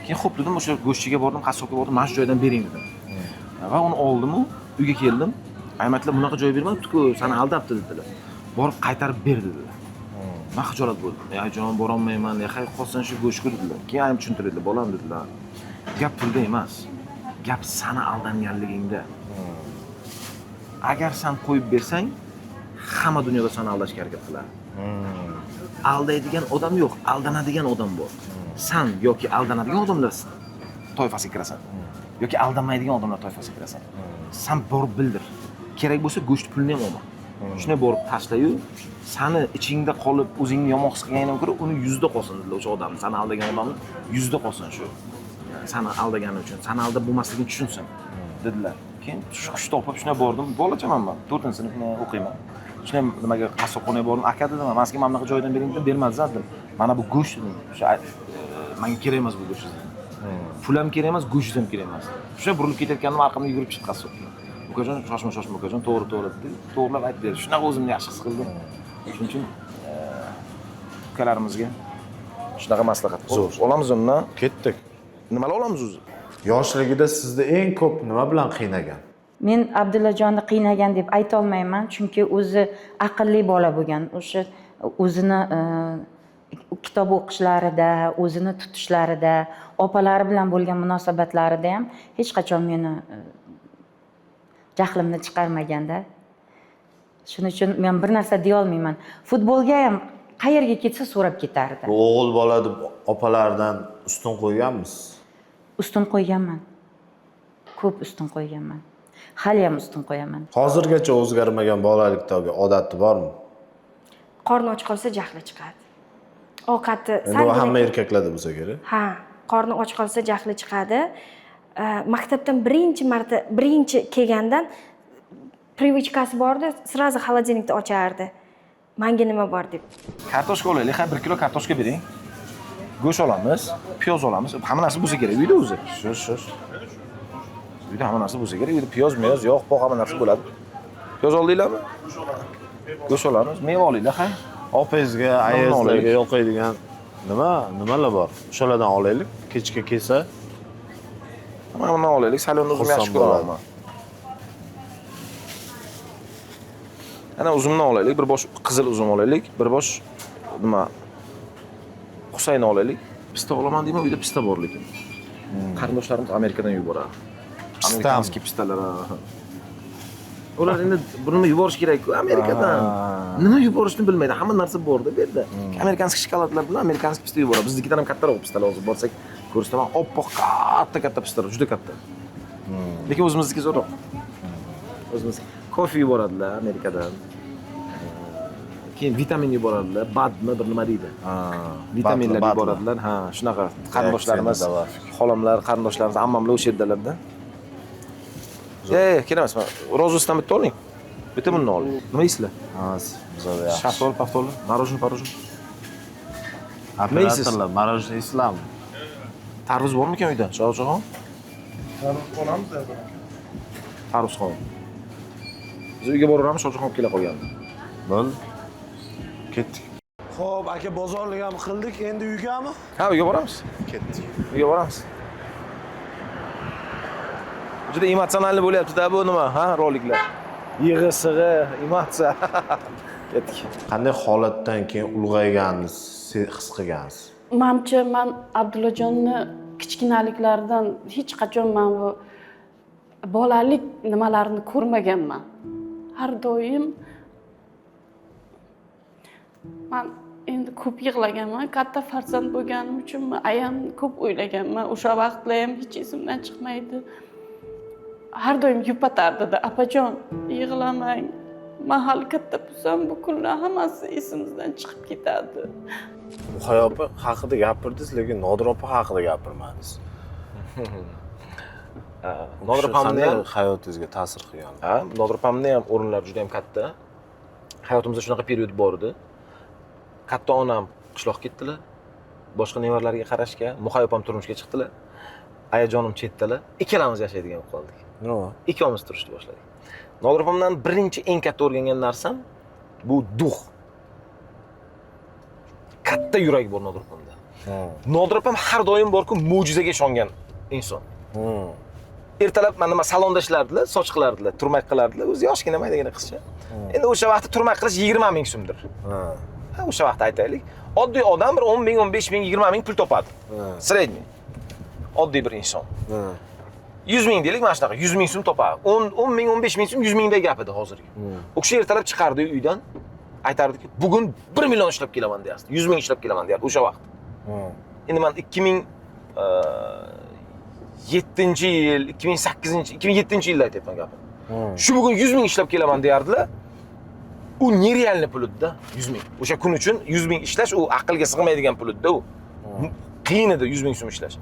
Keyin xo'p dedim, o'sha go'shtchiga bordim, qassobga bordim, mana shu joydan bering dedim. Va uni oldim-u, uyga keldim. Ayam aytdilar, bunaqa joy bermabdi-ku, seni aldabdi dedilar. Borib qaytarib ber dedilar. Men xijolat bo'ldim. Ya jon, borolmayman, ya hay qolsin shu go'shtga dedilar. Keyin ayam tushuntirdilar, bolam dedilar. Gap pulda emas. Gap seni aldanganligingda. Agar sen qo'yib bersang, hamma dunyoda seni aldashga harakat qiladi. Aldaydigan odam yo'q, aldanadigan odam bor. San yoki aldanadigan odamlar toifasiga kirasan, yoki aldanmaydigan odamlar toifasiga kirasan. San borib bildir. Kerak bo'lsa go'sht pulini ham olma. Shunday borib tashlayu, sani ichingda qolib o'zingni yomon his qilganingdan ko'ra uni yuzida qolsin dedilar o'sha odamni, sani aldagan odamni yuzida qolsin shu. Sani aldagani uchun, sani aldab bo'lmasligini tushunsin dedilar. Keyin shu kuch topib shunday bordim. Bolachaman men, 4-sinfni o'qiyman. Shunday nimaga qassobxonaga bordim. Aka dedim, men sizga mana bunaqa joydan bering dedim, bermadi dedim. Mana bu go'sht dedim. O'sha menga kerak emas bu go'sht dedim. Pul ham kerak emas, go'sht ham kerak emas. Shunday burilib ketayotgandim, arqamda yugurib chiqdi qassob. Ukajon, shoshma, shoshma ukajon, to'g'ri, to'g'ri dedi. To'g'rilab aytib berdi. Shunaqa o'zimni yaxshi his qildim. Shuning uchun ukalarimizga shunaqa maslahat. Zo'r. Olamiz undan. Ketdik. Nimalar olamiz o'zi? Yoshligida sizni eng ko'p nima bilan qiynagan? Men Abdullajonni qiynagan deb ayta olmayman, chunki o'zi aqlli bola bo'lgan. O'sha o'zini kitob o'qishlarida, o'zini tutishlarida, opalari bilan bo'lgan munosabatlarida ham hech qachon meni jahlimni chiqarmaganda. Shuning uchun men bir narsa deya olmayman. Futbolga ham qayerga ketsa so'rab ketardi. Bu o'g'il bola deb opalardan ustun qo'yganmisiz? Ustun qo'yganman. Ko'p ustun qo'yganman. Hali ham ustun qo'yaman. Hozirgacha o'zgarmagan bolalikdagi odati bormi? Qorni och qolsa jahli chiqadi. Ovqati Endi u hamma erkaklarda bo'lsa kerak. Ha, qorni och qolsa jahli chiqadi. Maktabdan birinchi marta, birinchi kelgandan привычка si bordi, сразу холодильник ni ochardi. Manga nima bor deb. Kartoshka olaylik, ha, 1 kilo kartoshka bering. Go'sht olamiz, piyoz olamiz. Hamma narsa bo'lsa kerak uyda o'zi. Shu, shu. Uyda hamma narsa bo'lsa kerak. Uyda piyoz, miyoz, yog', poq hamma narsa bo'ladi. Piyoz oldinglarmi? Go'sht olamiz, meva olinglar, ha. Opangizga, Nonni ayangizlarga olaylik. yoqadigan nimalar bor? O'shalardan olaylik. Kechga kelsa Mana bundan olaylik. Salonni uzum yaxshi Xursand ko'raman. bo'ladi. Ana uzumdan olaylik, bir bosh qizil uzum olaylik, bir bosh nima Husayn olaylik. Pista olaman deyman, uyda pista bor lekin. Qarindoshlarimiz Amerikadan yuboradi. Pistami? Amerikanskiy pistalar. Ha. Ular endi buni yuborish kerak-ku Amerikadan. Nima yuborishni bilmaydi. Hamma narsa borda bu yerda. Американский shokoladlar bilan американский pista yuboradi. Biznikidan ham kattaroq pistalar hozir borsak ko'rsataman. Oppoq katta-katta pistalar, juda katta. Lekin o'zimizniki zo'rroq. O'zimiz kofe yuboradilar Amerikadan. Keyin vitamin yuboradilar, badmi bir nima deydi. Vitaminlar Batli, batli. yuboradilar. Ha, shunaqa qarindoshlarimiz, добавки. Xolamlar, qarindoshlarimiz, ammamlar o'sha yerdalarda. Kerak emas. Розысдан bitta oling. Bitta bundan oling. Nima deysizlar? Ha, bizada yaxshi. Shaftoli, paftoli, мороженое, порожное. Nima yeysiz? Operatorlar, мороженое yeysizlarmi? Tarvuz bormikan uyda? Shohjahon? Tarvuz qolamiz. Tarvuz qoldi. Biz uyga boraveramiz, Shohjahon olib kela qolgandi. Bo'ldi. Ketdik. Xo'p, aka, bozorlik ham qildik, endi uygami? Ha, uyga boramiz. Ketdik. Uyga boramiz. Juda эмоциональный bo'lyapti-da bu nima, ha, roliklar. Yig'i, sig'i, emotsiya. Ketdik. Qanday holatdan keyin ulg'ayganini his qilgansiz? Manimcha, man Abdullajonni kichkinaliklaridan hech qachon man bu bolalik nimalarini ko'rmaganman. Har doim man endi ko'p yig'laganman. Katta farzand bo'lganim uchunmi, ayamni ko'p o'ylaganman. O'sha vaqtlar ham hech esimdan chiqmaydi. Har doim yupatardida: "Opajon, yig'lamang, man hali katta bo'lsam, bu kunlar hammasi esimizdan chiqib ketadi." Muhayyo opa haqida gapirdingiz, lekin Nodira opa haqida gapirmadingiz. Nodira opamni ham Qanday hayotingizga ta'sir qilgan? Ha, Nodira opamni ham o'rinlari juda ham katta. Hayotimizda shunaqa период bor edi. Katta onam qishloqqa ketdilar. Boshqa nevaralarga qarashga, Muhayyo opam turmushga chiqdilar. Ayajonim chetdalar. Ikkalamiz yashaydigan bo'lib qoldik. Nima? Ikkovimiz turishni boshladik. Nodira opamdan birinchi eng katta o'rgangan narsam bu дух. Katta yurak bor Nodira opamda. Nodira opam har doim borku mo'jizaga ishongan inson. Ertalab mana nima salonda ishlardilar, soch qilardilar, turmak qilardilar. O'zi yoshgina, maydagina qizcha. Endi o'sha vaqtda turmak qilish 20 ming so'mdir. Ha, o'sha vaqtda aytaylik. Oddiy odam bir 10 ming, 15 ming, 20 ming pul topadi. Средний. Oddiy bir inson. 100 ming deylik, mana shunaqa 100 ming so'm topadi. 10 10 ming, 15 ming so'm 100 mingdek gap edi hozirgi. U kishi ertalab chiqardi uydan, aytardiki, "Bugun 1 million ishlab kelaman" deyardi. 100 ming ishlab kelaman deyardi o'sha vaqt. Endi man 2007-yil, 2008, 2007-yilda aytyapman gapni. Shu bugun 100 ming ishlab kelaman deyardilar. U нереальный pul edi-da, 100 ming. O'sha kun uchun 100 ming ishlash u aqlga sig'maydigan pul edi-da u. Qiyin edi 100 ming so'm ishlash.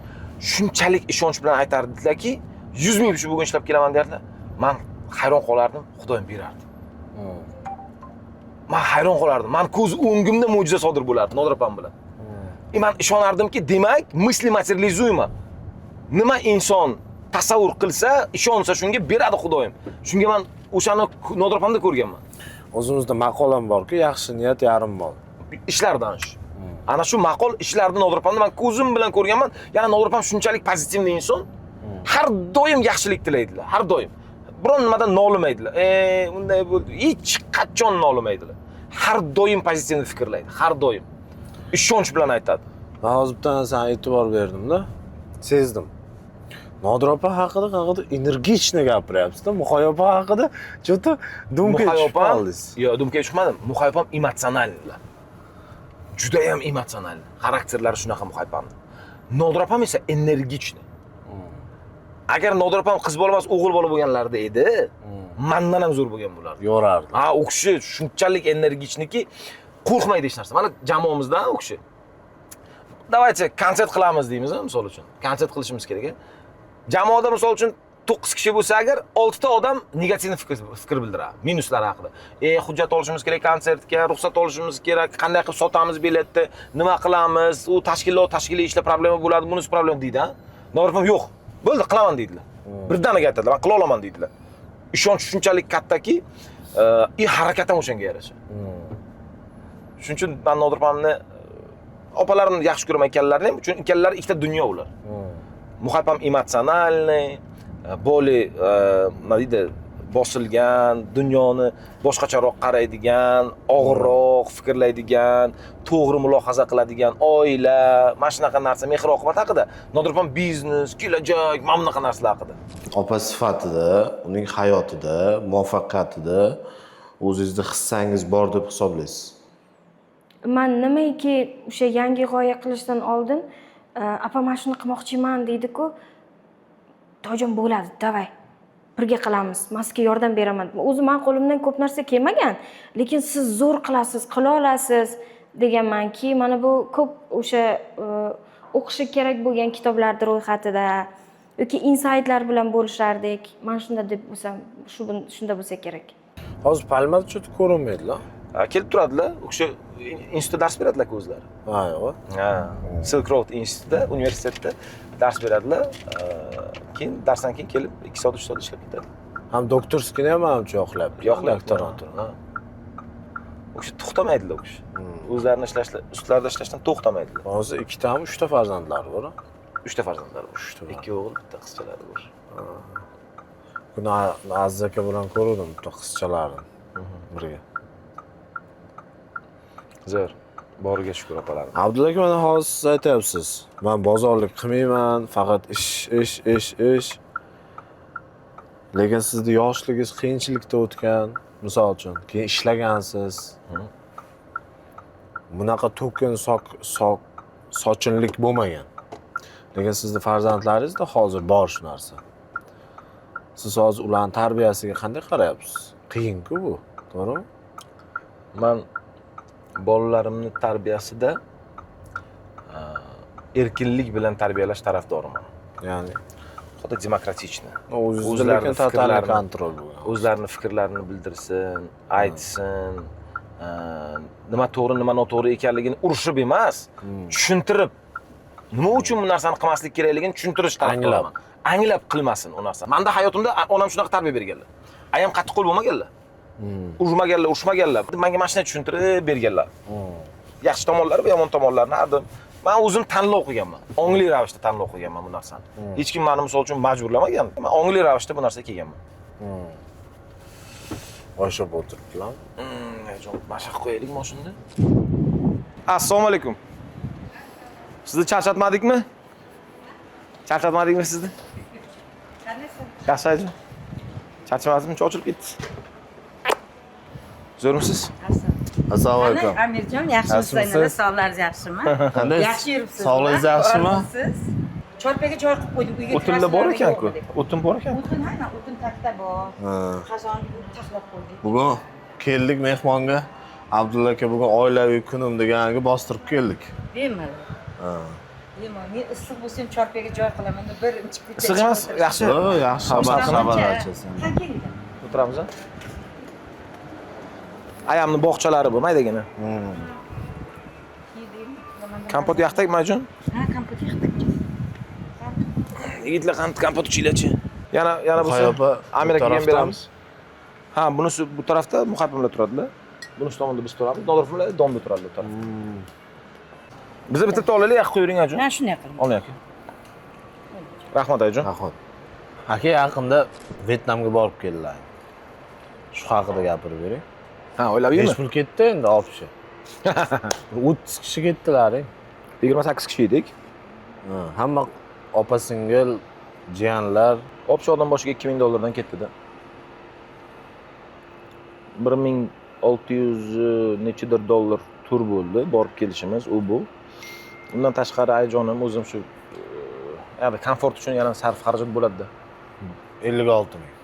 Shunchalik ishonch bilan aytardilarki, 100 ming shu bugun ishlab kelaman derdilar. Man hayron qolardim, Xudoyim berardi. Man hayron qolardim. Man ko'z o'ngimda mo'jiza sodir bo'lardi Nodira opam bilan. И man ishonardimki, demak, мысли материализуемы. Nima inson tasavvur qilsa, ishonsa, shunga beradi Xudoyim. Shunga man o'shani Nodira opamda ko'rganman. O'zimizda maqol ham borku, yaxshi niyat yarim mol. Ishlardan shu. Ana shu maqol ishlarida Nodira opamni man ko'zim bilan ko'rganman. Yana Nodira opam shunchalik позитивный inson. Har doim yaxshilik tilaydilar, har doim. Biron nimadan nolimaydilar. Unday bo'ldi. Hech qachon nolimaydilar. Har doim позитивный fikrlaydi, har doim. Ishonch bilan aytadi. Man hozir bitta narsani e'tibor berdimda, sezdim. Nodira opa haqida qanaqadir энергично gapiryapsiz-da, Muhayyo opa haqida что-то думка Muhayyo tushib opam, qoldingiz. yo'q, думка ga tushmadim. Muhayyo opam эмоциональный lar. Judayam эмоциональный. Xarakterlari shunaqa Muhayyo opamni. Nodira opam esa энергичный. Agar Nodira opam qiz bola emas, o'g'il bola bo'lganlarida edi, mandan ham zo'r bo'lgan bo'lardi. Yorardi. Ha, u kishi shunchalik энергичный ki, qo'rqmaydi hech narsa. Mana jamoamizda u kishi. Давайте konsert qilamiz deymiz, misol uchun. Konsert qilishimiz kerak. A? Jamoada misol uchun 9 kishi bo'lsa agar, 6 ta odam негативный fikr bildiradi, minuslari haqida. Hujjat olishimiz kerak konsertga, ruxsat olishimiz kerak, qanday qilib sotamiz biletni, nima qilamiz, u tashkilot, tashkiliy ishlar problema bo'ladi, bunisi problema deydi, ha. Nodira opam yo'q, bo'ldi, qilaman deydilar. Birdaniga aytadilar, man qila olaman deydilar. Ishonch shunchalik kattaki, и harakat ham o'shanga yarasha. Shuning uchun man Nodir opamni, opalarimni yaxshi ko'raman ikkalalarini ham, chunki ikkalalari ikkita dunyo ular. Muhayyo opam эмоциональный, более nima deydi, bosilgan, dunyoni boshqacharoq qaraydigan, og'irroq fikrlaydigan, to'g'ri mulohaza qiladigan, oila, mana shunaqa narsa, mehr oqibat haqida. Nodir opam biznes, kelajak, mana bunaqa narsalar haqida. Opa sifatida, uning hayotida, muvaffaqiyatida o'zingizni hissangiz bor deb hisoblaysiz. Man nimaiki o'sha yangi g'oya qilishdan oldin, "Apa, mana shuni qilmoqchiman", deydiku, "Toyjon, bo'ladi, давай." Birga qilamiz, man sizga yordam beraman. O'zi man qo'limdan ko'p narsa kelmagan, lekin siz zo'r qilasiz, qila olasiz deganman. Keyin mana bu ko'p o'sha o'qishi kerak bo'lgan kitoblarni ro'yxatida yoki insaytlar bilan bo'lishardik. Man shunda deb bo'lsam, shu shunda bo'lsa kerak. Hozir Palmada что-то ko'rinmaydilar. Ha, kelib turadilar. U kishi institutda dars beradilar o'zlari. Ha, yo'q. Ha, Silk Road institutida, universitetda dars beradilar. Keyin darsdan keyin kelib 2 soat, 3 soat ishlab ketadi. Ham докторский ni ham manimcha yoqlayapti. Yoqlayapti. Doktorantura. Ha. U kishi to'xtamaydilar u kishi. O'zlarini ishlashlar, ustlarida ishlashdan to'xtamaydilar. Hozir ikkitami, uchta farzandlari bor? Uchta farzandlari bor. Uchta. Ikki o'g'il, bitta qizchalari bor. Buni Aziz aka bilan ko'ruvdim bitta qizchalarini birga. Zo'r. Boriga shukur, opalarim. Abdulla aka, mana hozir siz aytyapsiz. Man bozorlik qilmayman, faqat ish, ish, ish, ish. Lekin sizni yoshligingiz qiyinchilikda o'tgan, misol uchun, keyin ishlagansiz. Bunaqa to'kin sok sok sochinlik bo'lmagan. Lekin sizni farzandlaringizda hozir bor shu narsa. Siz hozir ularning tarbiyasiga qanday qarayapsiz? Qiyin-ku bu, to'g'rimi? Man bolalarimni tarbiyasida erkinlik bilan tarbiyalash tarafdoriman. Ya'ni Xuddi демократично. o'zingizda O'zlarini lekin total fikrlarini- контроль bo'lgan. O'zlarini fikrlarini bildirsin, aytsin, nima to'g'ri, nima noto'g'ri ekanligini urushib emas, tushuntirib, nima uchun bu narsani qilmaslik kerakligini tushuntirish tarafdoriman. Anglab qilmasin u narsani. Manda hayotimda onam shunaqa tarbiya berganlar. Ayam qattiqqo'l bo'lmaganlar. Urmaganlar, urishmaganlar. Menga mana shunday tushuntirib berganlar. Yaxshi tomonlari va yomon tomonlarini har doim man o'zim tanlov qilganman. Ongli ravishda tanlov qilganman bu narsani. Hech kim meni, misol uchun, majburlamagan. Man ongli ravishda bu narsaga kelganman. Oshib o'tiribdilar. Jon, mana shu yoqqa qo'yaylik mashinani. Assalomu alaykum. Sizni charchatmadikmi? Charchatmadikmi sizni? Yaxshi, ayajon. Charchamadingizmi? Ochilib ketdingiz. Zo'rmisiz? Assalomu alaykum. Amirjon, yaxshimisiz? Yaxshimisiz? Sog'ligingiz yaxshimi? Qanday? Yaxshi yuribsizmi? Sog'ligingiz yaxshimi? Siz? Choypaga joy qilib qo'ydik. Uyga O'tinlar bor kirasizlar, ekan-ku. yo'qmi deb. O'tin bor ekan. O'tin, ha, o'tin tagda bor. Ha. Qozon taxlab qo'ydik. Bugun keldik mehmonga. Abdulla aka bugun oilaviy kunim deganiga bostirib keldik. Bemalol. Ha. Bemalol. Men issiq bo'lsa ham chorpaga joy qilaman. Birinchi ko'cha. Issiq emas, yaxshi. Yo'q, yaxshi xabar, xabar achasan. Ha, kelinglar. O'tiramiz. A? Ayamni bog'chalari bu maydagina. Kompot yoqdik, Majon? Ha, kompot yoqdik. Yigitlar, qani kompot ichinglarchi. Yana yana bo'lsa Muhayyo opa, Amir bu akaga ham tarafdan- beramiz. Ha, bunisi bu tarafda Muhabbimlar turadilar. Bunisi tomonda biz turamiz, Nodirovlar domda turadilar bu tarafda. Biza bitta bitta olaylik, yoqqa qo'yavering, ayajon. Ha, shunday qiling. Oling, aka. Rahmat, ayajon. Rahmat. Aka, yaqinda Vyetnamga borib keldilar. Shu haqida gapirib bering. Ha, oilaviymi? Nechi pul ketdi endi общий? 30 kishi ketdilar. 28 kishi edik. Ha, hamma opa singil, jiyanlar. Общий odam boshiga 2000 dollardan ketdi-da. 1600 nechidir dollar tur bo'ldi, borib kelishimiz, u bu. Undan tashqari ayajonim o'zim shu ya'ni komfort uchun yana sarf xarajat bo'ladi-da. 56 ming.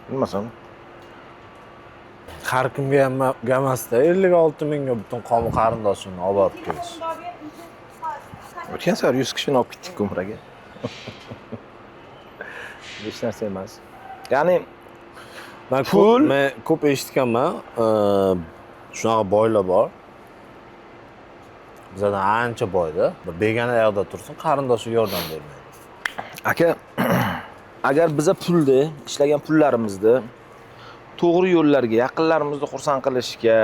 Bilmasam. Har kimga ham emasda 56 mingga butun qavm qarindoshini olib borib kelish. O'tgan safar 100 kishini olib ketdik umraga. Hech narsa emas. Ya'ni Man Pul- ko'p, men ko'p eshitganman, shunaqa boylar bor. Bizlardan ancha boyda. Bir begona yoqda tursin, qarindoshiga yordam bermaydi. Aka, agar biza pulni, ishlagan pullarimizni to'g'ri yo'llarga, yaqinlarimizni xursand qilishga,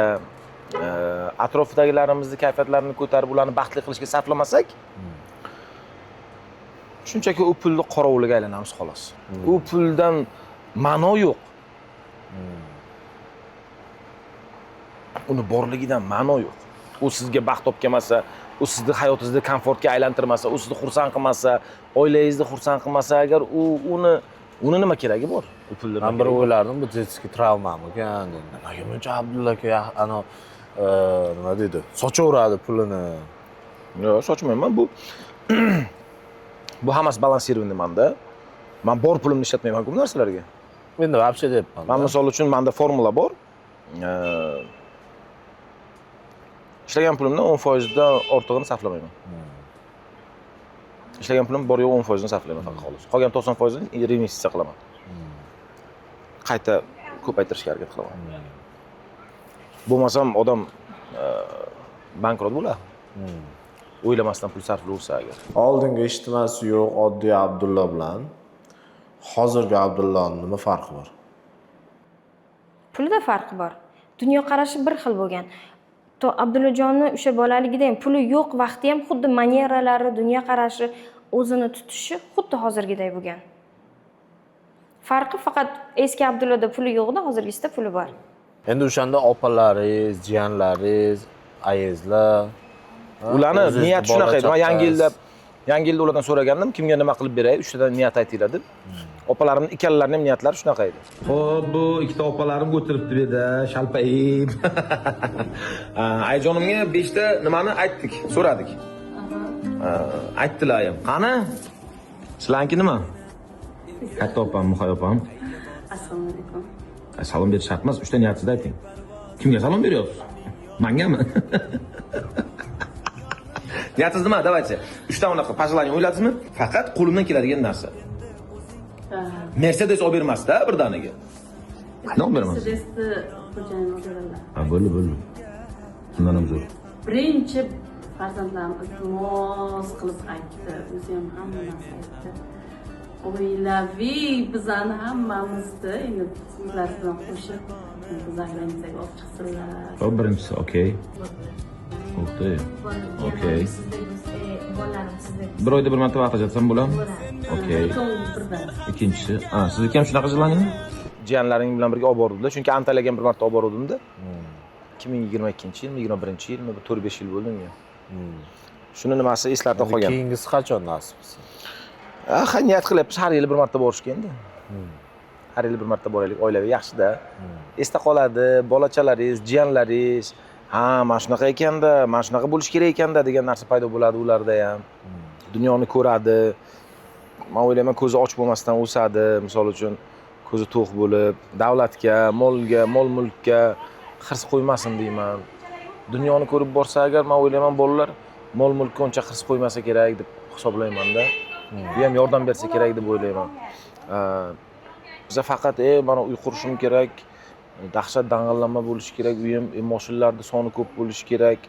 atrofdagilarimizni kayfiyatlarini ko'tarib, ularni baxtli qilishga sarflamasak, shunchaki u pulni qorovuliga aylanamiz, xolos. U puldan ma'no yo'q. Uni borligidan ma'no yo'q. U sizga baxt olib kelmasa, u sizni hayotingizni komfortga aylantirmasa, u sizni xursand qilmasa, oilangizni xursand qilmasa, agar u uni nima keragi bor? U pulni Man bir o'ylardim, bu детский travmamikan dedim. Nimaga buncha Abdulla aka ana nima deydi? Sochaveradi pulini. Yo'q, sochmayman. Bu hammasi балансированный manda. Man bor pulimni ishlatmayman bu narsalarga. Endi вообще deyapman. Man misol uchun, manda formula bor. Ishlagan pulimdan 10 foizdan ortig'ini sarflamayman. Ishlagan pulim bor yo'q 10 foizini sarflayman faqat, xolos. Qolgan 90 foizini reinvestitsiya qilaman, qayta ko'paytirishga harakat qilaman. Bo'lmasam odam bankrot bo'ladi, o'ylamasdan pul sarflaversa agar. Oldingi eshitmasi yo'q oddiy Abdulla bilan hozirgi Abdullani nima farqi bor? Pulida farqi bor, dunyoqarashi bir xil bo'lgan. To Abdullajonni o'sha bolaligida ham, puli yo'q vaqti ham xuddi манера lari, dunyoqarashi, o'zini tutishi xuddi hozirgiday bo'lgan. Farqi faqat eski Abdullada puli yo'qda, hozirgisida puli bor. Endi o'shanda opalaringiz, jiyanlaringiz, ayizlar ha, Ularni o'zingizni niyati shunaqa edi. Man yangi yilda bola-chaqangiz. Yangi yilda ulardan so'ragandim, kimga nima qilib beray, uchtadan niyat aytinglar deb. Opalarimni ikkalalarini ham niyatlari shunaqa edi. Ho'p, bu ikkita opalarim o'tiribdi bu yerda shalpayib. Ayajonimga beshta nimani aytdik, so'radik. Aytdilar ayam. Qani, sizlarniki nima, katta opam, Muhay opam? Assalomu alaykum. Salom berish shart emas, uchta niyatingizni ayting. Kimga salom beryapsiz, mangami? Niyatingiz nima? Давайте, uchta unaqa пожелание o'yladingizmi? Faqat qo'limdan keladigan narsa. Mercedes olib bermasda birdaniga. Qanday olib beraman? Mercedesni xo'jayin olib beradilar. Ha, bo'ldi, bo'ldi, undan ham zo'r. Birinchi farzandlarim iltimos qilib aytdi, o'zi ham hamma narsa aytdi. Oilaviy bizani hammamizni endi sizlar bilan qo'shib за граница ga olib chiqsinlar. Hop, birinchisi, okey. Ух ты, okey. Bir oyda bir marta vaqt ajratsam bo'ladimi? Okey. Ikkovi birdan. Ikkinchisi, ha, sizniki ham shunaqa желание? Jiyanlaring bilan birga olib boruvdilar, chunki Antaliyaga ham bir marta olib boruvdimda. 2022-yilmi, 21-yilmi, bir 4-5 yil bo'ldi unga. Shuni nimasi eslarda Endi qolgan. Keyingisi qachon nasib qilsa? Ha, niyat qilyapmiz har yili bir marta borishga endi. Har yili bir marta boraylik, oilaviy yaxshida. Esda qoladi, bolachalaringiz, jiyanlaringiz, ha, mana shunaqa ekanda, mana shunaqa bo'lishi kerak ekanda degan narsa paydo bo'ladi ularda ham. Dunyoni ko'radi. Man o'ylayman, ko'zi och bo'lmasdan o'sadi, misol uchun, ko'zi to'q bo'lib, davlatga, molga, mol mulkka hirs qo'ymasin deyman. Dunyoni ko'rib borsa agar, man o'ylayman, bolalar mol mulkka uncha hirs qo'ymasa kerak deb hisoblayman-da. Bu ham yordam bersa kerak deb o'ylayman. Biza faqat mana uy qurishim kerak, dahshat dang'illama bo'lishi kerak, uyim, moshinlarni soni ko'p bo'lishi kerak,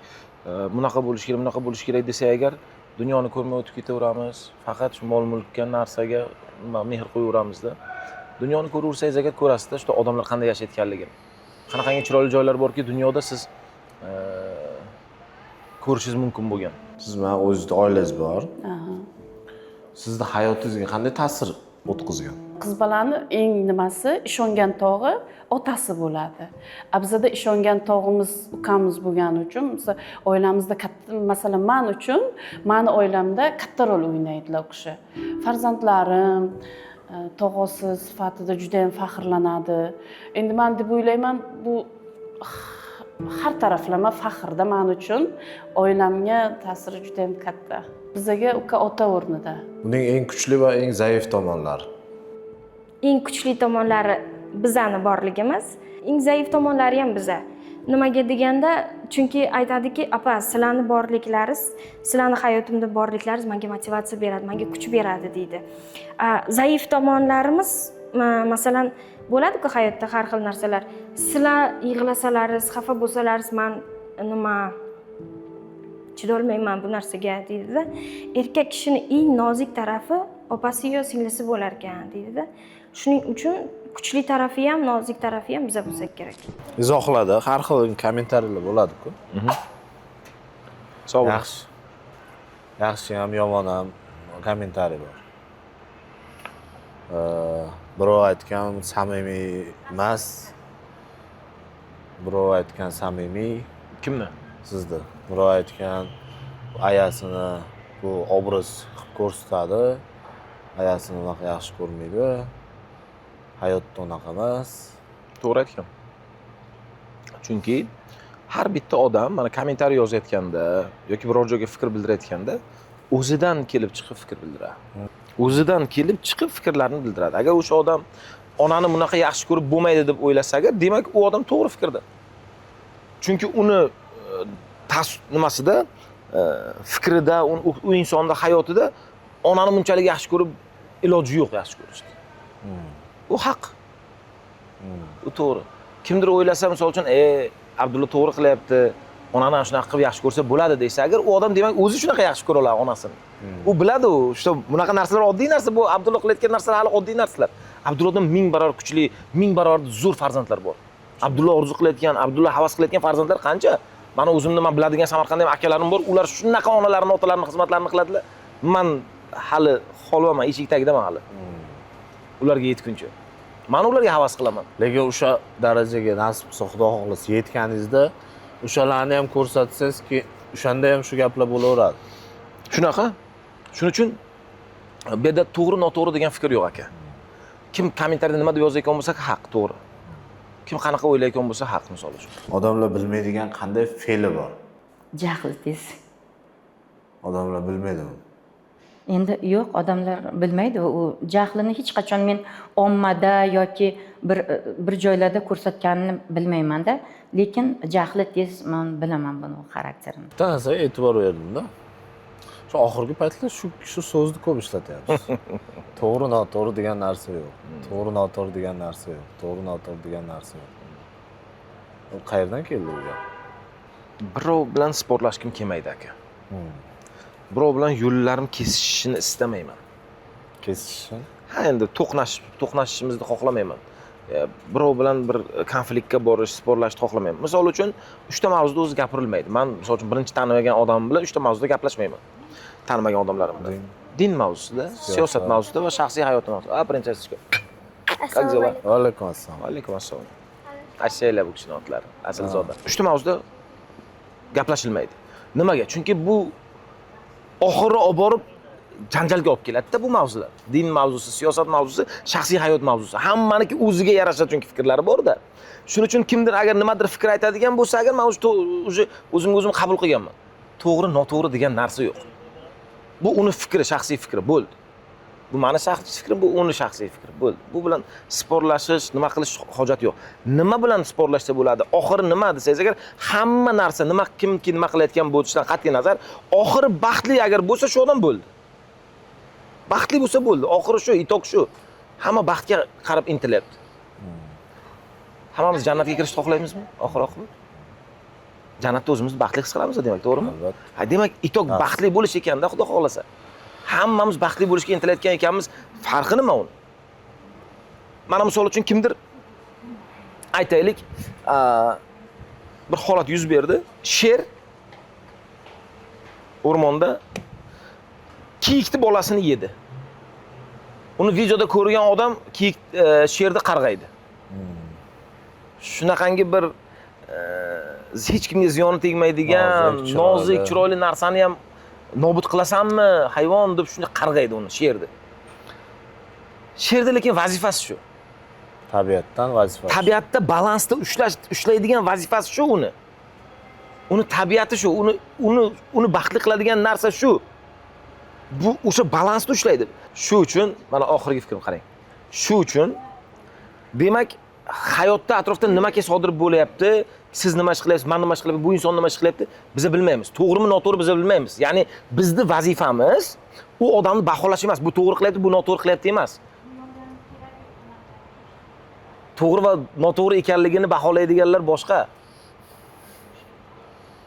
bunaqa bo'lishi kerak, bunaqa bo'lishi kerak desak agar, dunyoni ko'rmay o'tib ketaveramiz. Faqat shu mol mulkka, narsaga nima mehr qo'yaveramizda. Dunyoni ko'raversangiz agar, ko'rasizda shu odamlar qanday yashayotganligini. Qanaqangi chiroyli joylar borki dunyoda, siz ko'rishingiz mumkin bo'lgan. Siz bilan o'zizni oilangiz bor. Sizni hayotingizga qanday ta'sir o'tkazgan? Qiz bolani eng nimasi, ishongan tog'i otasi bo'ladi. A bizada ishongan tog'imiz ukamiz bo'lgani uchun, misol, oilamizda katta, masalan, man uchun, mani oilamda katta rol o'ynaydilar u kishi. Farzandlarim tog'asi sifatida juda yam faxrlanadi. Endi man deb o'ylayman, bu har taraflama faxrda man uchun, oilamga ta'siri juda yam katta. Bizaga uka ota o'rnida. Uning eng kuchli va eng zaif tomonlari? Eng kuchli tomonlari bizani borligimiz, eng zaif tomonlari ham biza. Nimaga deganda, chunki aytadiki, opa, sizlarni borliklaringiz, sizlarni hayotimda borliklaringiz menga motivatsiya beradi, menga kuch beradi, deydi. Zaif tomonlarimiz, masalan, bo'ladiku hayotda har xil narsalar. Sizlar yig'lasalaringiz, xafa bo'lsalaringiz, man nima, chidolmayman bu narsaga, deydida. Erkak kishini eng nozik tarafi opasi yo singlisi bo'lar ekan, deydida. Shuning uchun kuchli tarafi ham, nozik tarafi ham biza bo'lsak kerak. Izohlarda har xil kommentariyalar bo'ladi-ku. Sog' bo'ling. Yaxshi. Yaxshi ham, yomon ham kommentariy bor. Birov aytgan samimiy emas. Birov aytgan samimiy. Kimni? Sizni. Birov aytgan ayasini bu obraz qilib ko'rsatadi. Ayasini unaqa yaxshi ko'rmaydi. Hayotda unaqa emas. To'g'ri aytgan. Chunki har bitta odam mana kommentariy yozayotganda yoki biror joyga fikr bildirayotganda o'zidan kelib chiqib fikr bildiradi. O'zidan kelib chiqib fikrlarni bildiradi. Agar o'sha odam Onani bunaqa yaxshi ko'rib bo'lmaydi deb o'ylasa agar, demak, u odam to'g'ri fikrda. Chunki uni nimasida, fikrida, u insonni hayotida onani bunchalik yaxshi ko'rib iloji yo'q yaxshi ko'rishni. U haq. U to'g'ri. Kimdir o'ylasa, misol uchun, Abdulla to'g'ri qilyapti, onani ana shunaqa qilib yaxshi ko'rsa bo'ladi desa agar, u odam demak o'zi shunaqa yaxshi ko'ra oladi onasini. U biladi u, что bunaqa narsalar oddiy narsa, bu Abdulla qilayotgan narsalar hali oddiy narsalar. Abdulladan 1000 barobar kuchli, 1000 barobar zo'r farzandlar bor. Abdulla orzu qilayotgan, Abdulla havas qilayotgan farzandlar qancha? Mani o'zimni man biladigan Samarqandda ham akalarim bor, ular shunaqa onalarini, otalarini xizmatlarini qiladilar. Man hali holvaman, eshik tagidaman hali. Ularga yetguncha. Man ularga havas qilaman. Lekin o'sha darajaga nasib qilsa, Xudo xohlasa, yetganingizda o'shalarni ham ko'rsatsangizki, o'shanda ham shu gaplar bo'laveradi. Shunaqa. Shuning uchun bu yerda to'g'ri, noto'g'ri degan fikr yo'q aka. Kim kommentariyada nima deb yozayotgan bo'lsa, haq, to'g'ri. Kim qanaqa o'ylayotgan bo'lsa, haq, misol uchun. Odamlar bilmaydigan qanday fe'li bor? Jahli tez. Odamlar bilmaydi uni. Endi yo'q, odamlar bilmaydi u jahlini. Hech qachon men ommada yoki bir joylarda ko'rsatganini bilmaymanda, lekin jahli tez, man bilaman buni xarakterini. Bitta narsaga e'tibor berdimda. Shu oxirgi paytlar shu so'zni ko'p ishlatyapsiz. To'g'ri, noto'g'ri degan narsa yo'q. To'g'ri, noto'g'ri degan narsa yo'q. To'g'ri, noto'g'ri degan narsa yo'q. U qayerdan keldi u gap? Birov bilan sportlashgim kelmaydi aka. Birov bilan yo'llarim kesishishini istamayman. Kesishishini? Ha, endi to'qnashishimizni xohlamayman. Birov bilan bir konfliktga borish, sportlashishni xohlamayman. Misol uchun, 3 ta mavzuda o'zi gapirilmaydi. Man misol uchun birinchi tanimagan odamim bilan 3 ta mavzuda gaplashmayman. Tanimagan odamlarim bilan. Din mavzusida, siyosat mavzusida va shaxsiy hayotim mavzusida. A, prinsesska. Как дела? Va alaykum assalom. Va alaykum assalom. Asela bu kishini otlari, Asilzoda. 3 ta mavzuda gaplashilmaydi. Nimaga? Chunki bu oxiri olib borib janjalga olib keladida bu mavzular. Din mavzusi, siyosat mavzusi, shaxsiy hayot mavzusi. Hammaniki o'ziga yarasha chunki fikrlari bor-da. Shuning uchun kimdir agar nimadir fikr aytadigan bo'lsa, agar men уже o'zimga o'zim qabul qilganman. To'g'ri, noto'g'ri degan narsa yo'q. Bu uni fikri, shaxsiy fikri bo'ldi. Bu mani shaxsiy fikrim, bu uni shaxsiy fikri bo'ldi. Bu bilan sporlashish, nima qilish hojati yo'q. Nima bilan sporlashsa bo'ladi? Oxiri nima desangiz, agar hamma narsa nima, kimki nima qilayotgan bo'lishidan qat'iy nazar, oxiri baxtli agar bo'lsa, shu odam bo'ldi. Baxtli bo'lsa bo'ldi. Oxiri shu, итог shu. Hamma baxtga qarab intilyapti. Hammamiz jannatga kirishni xohlaymizmi? Oxir oqibat. Jannatda o'zimizni baxtli his qilamiz, demak, to'g'rimi? Albatta. Ha, demak, итог baxtli bo'lish ekanda, Xudo xohlasa. Hammamiz baxtli bo'lishga intilayotgan ekanmiz. Farqi nima uni? Mana misol uchun kimdir aytaylik, bir holat yuz berdi. Sher o'rmonda kiyikni bolasini yedi. Uni videoda ko'rgan odam kiyik sherni qarg'aydi. Shunaqangi bir hech kimga ziyoni tegmaydigan, nozik, chiroyli. Nozik, chiroyli narsani ham nobud qilasanmi, hayvon deb shunday qarg'aydi uni sherni. Sherni lekin vazifasi shu. Tabiatdan vazifasi. Tabiatda balansda ushlaydigan vazifasi shu uni. Uni tabiati shu, uni baxtli qiladigan narsa shu. Bu o'sha balansni ushlaydi. Shu uchun mana oxirgi fikrim, qarang. Shu uchun demak hayotda atrofda nimaki sodir bo'lyapti, siz nima ish qilyapsiz, man nima ish qilyapman, bu inson nima ish qilyapti, biz bilmaymiz. To'g'rimi, noto'g'ri biz bilmaymiz. Ya'ni bizni vazifamiz u odamni baholash emas, bu to'g'ri qilyapti, bu noto'g'ri qilyapti emas. To'g'ri va noto'g'ri ekanligini baholaydiganlar boshqa.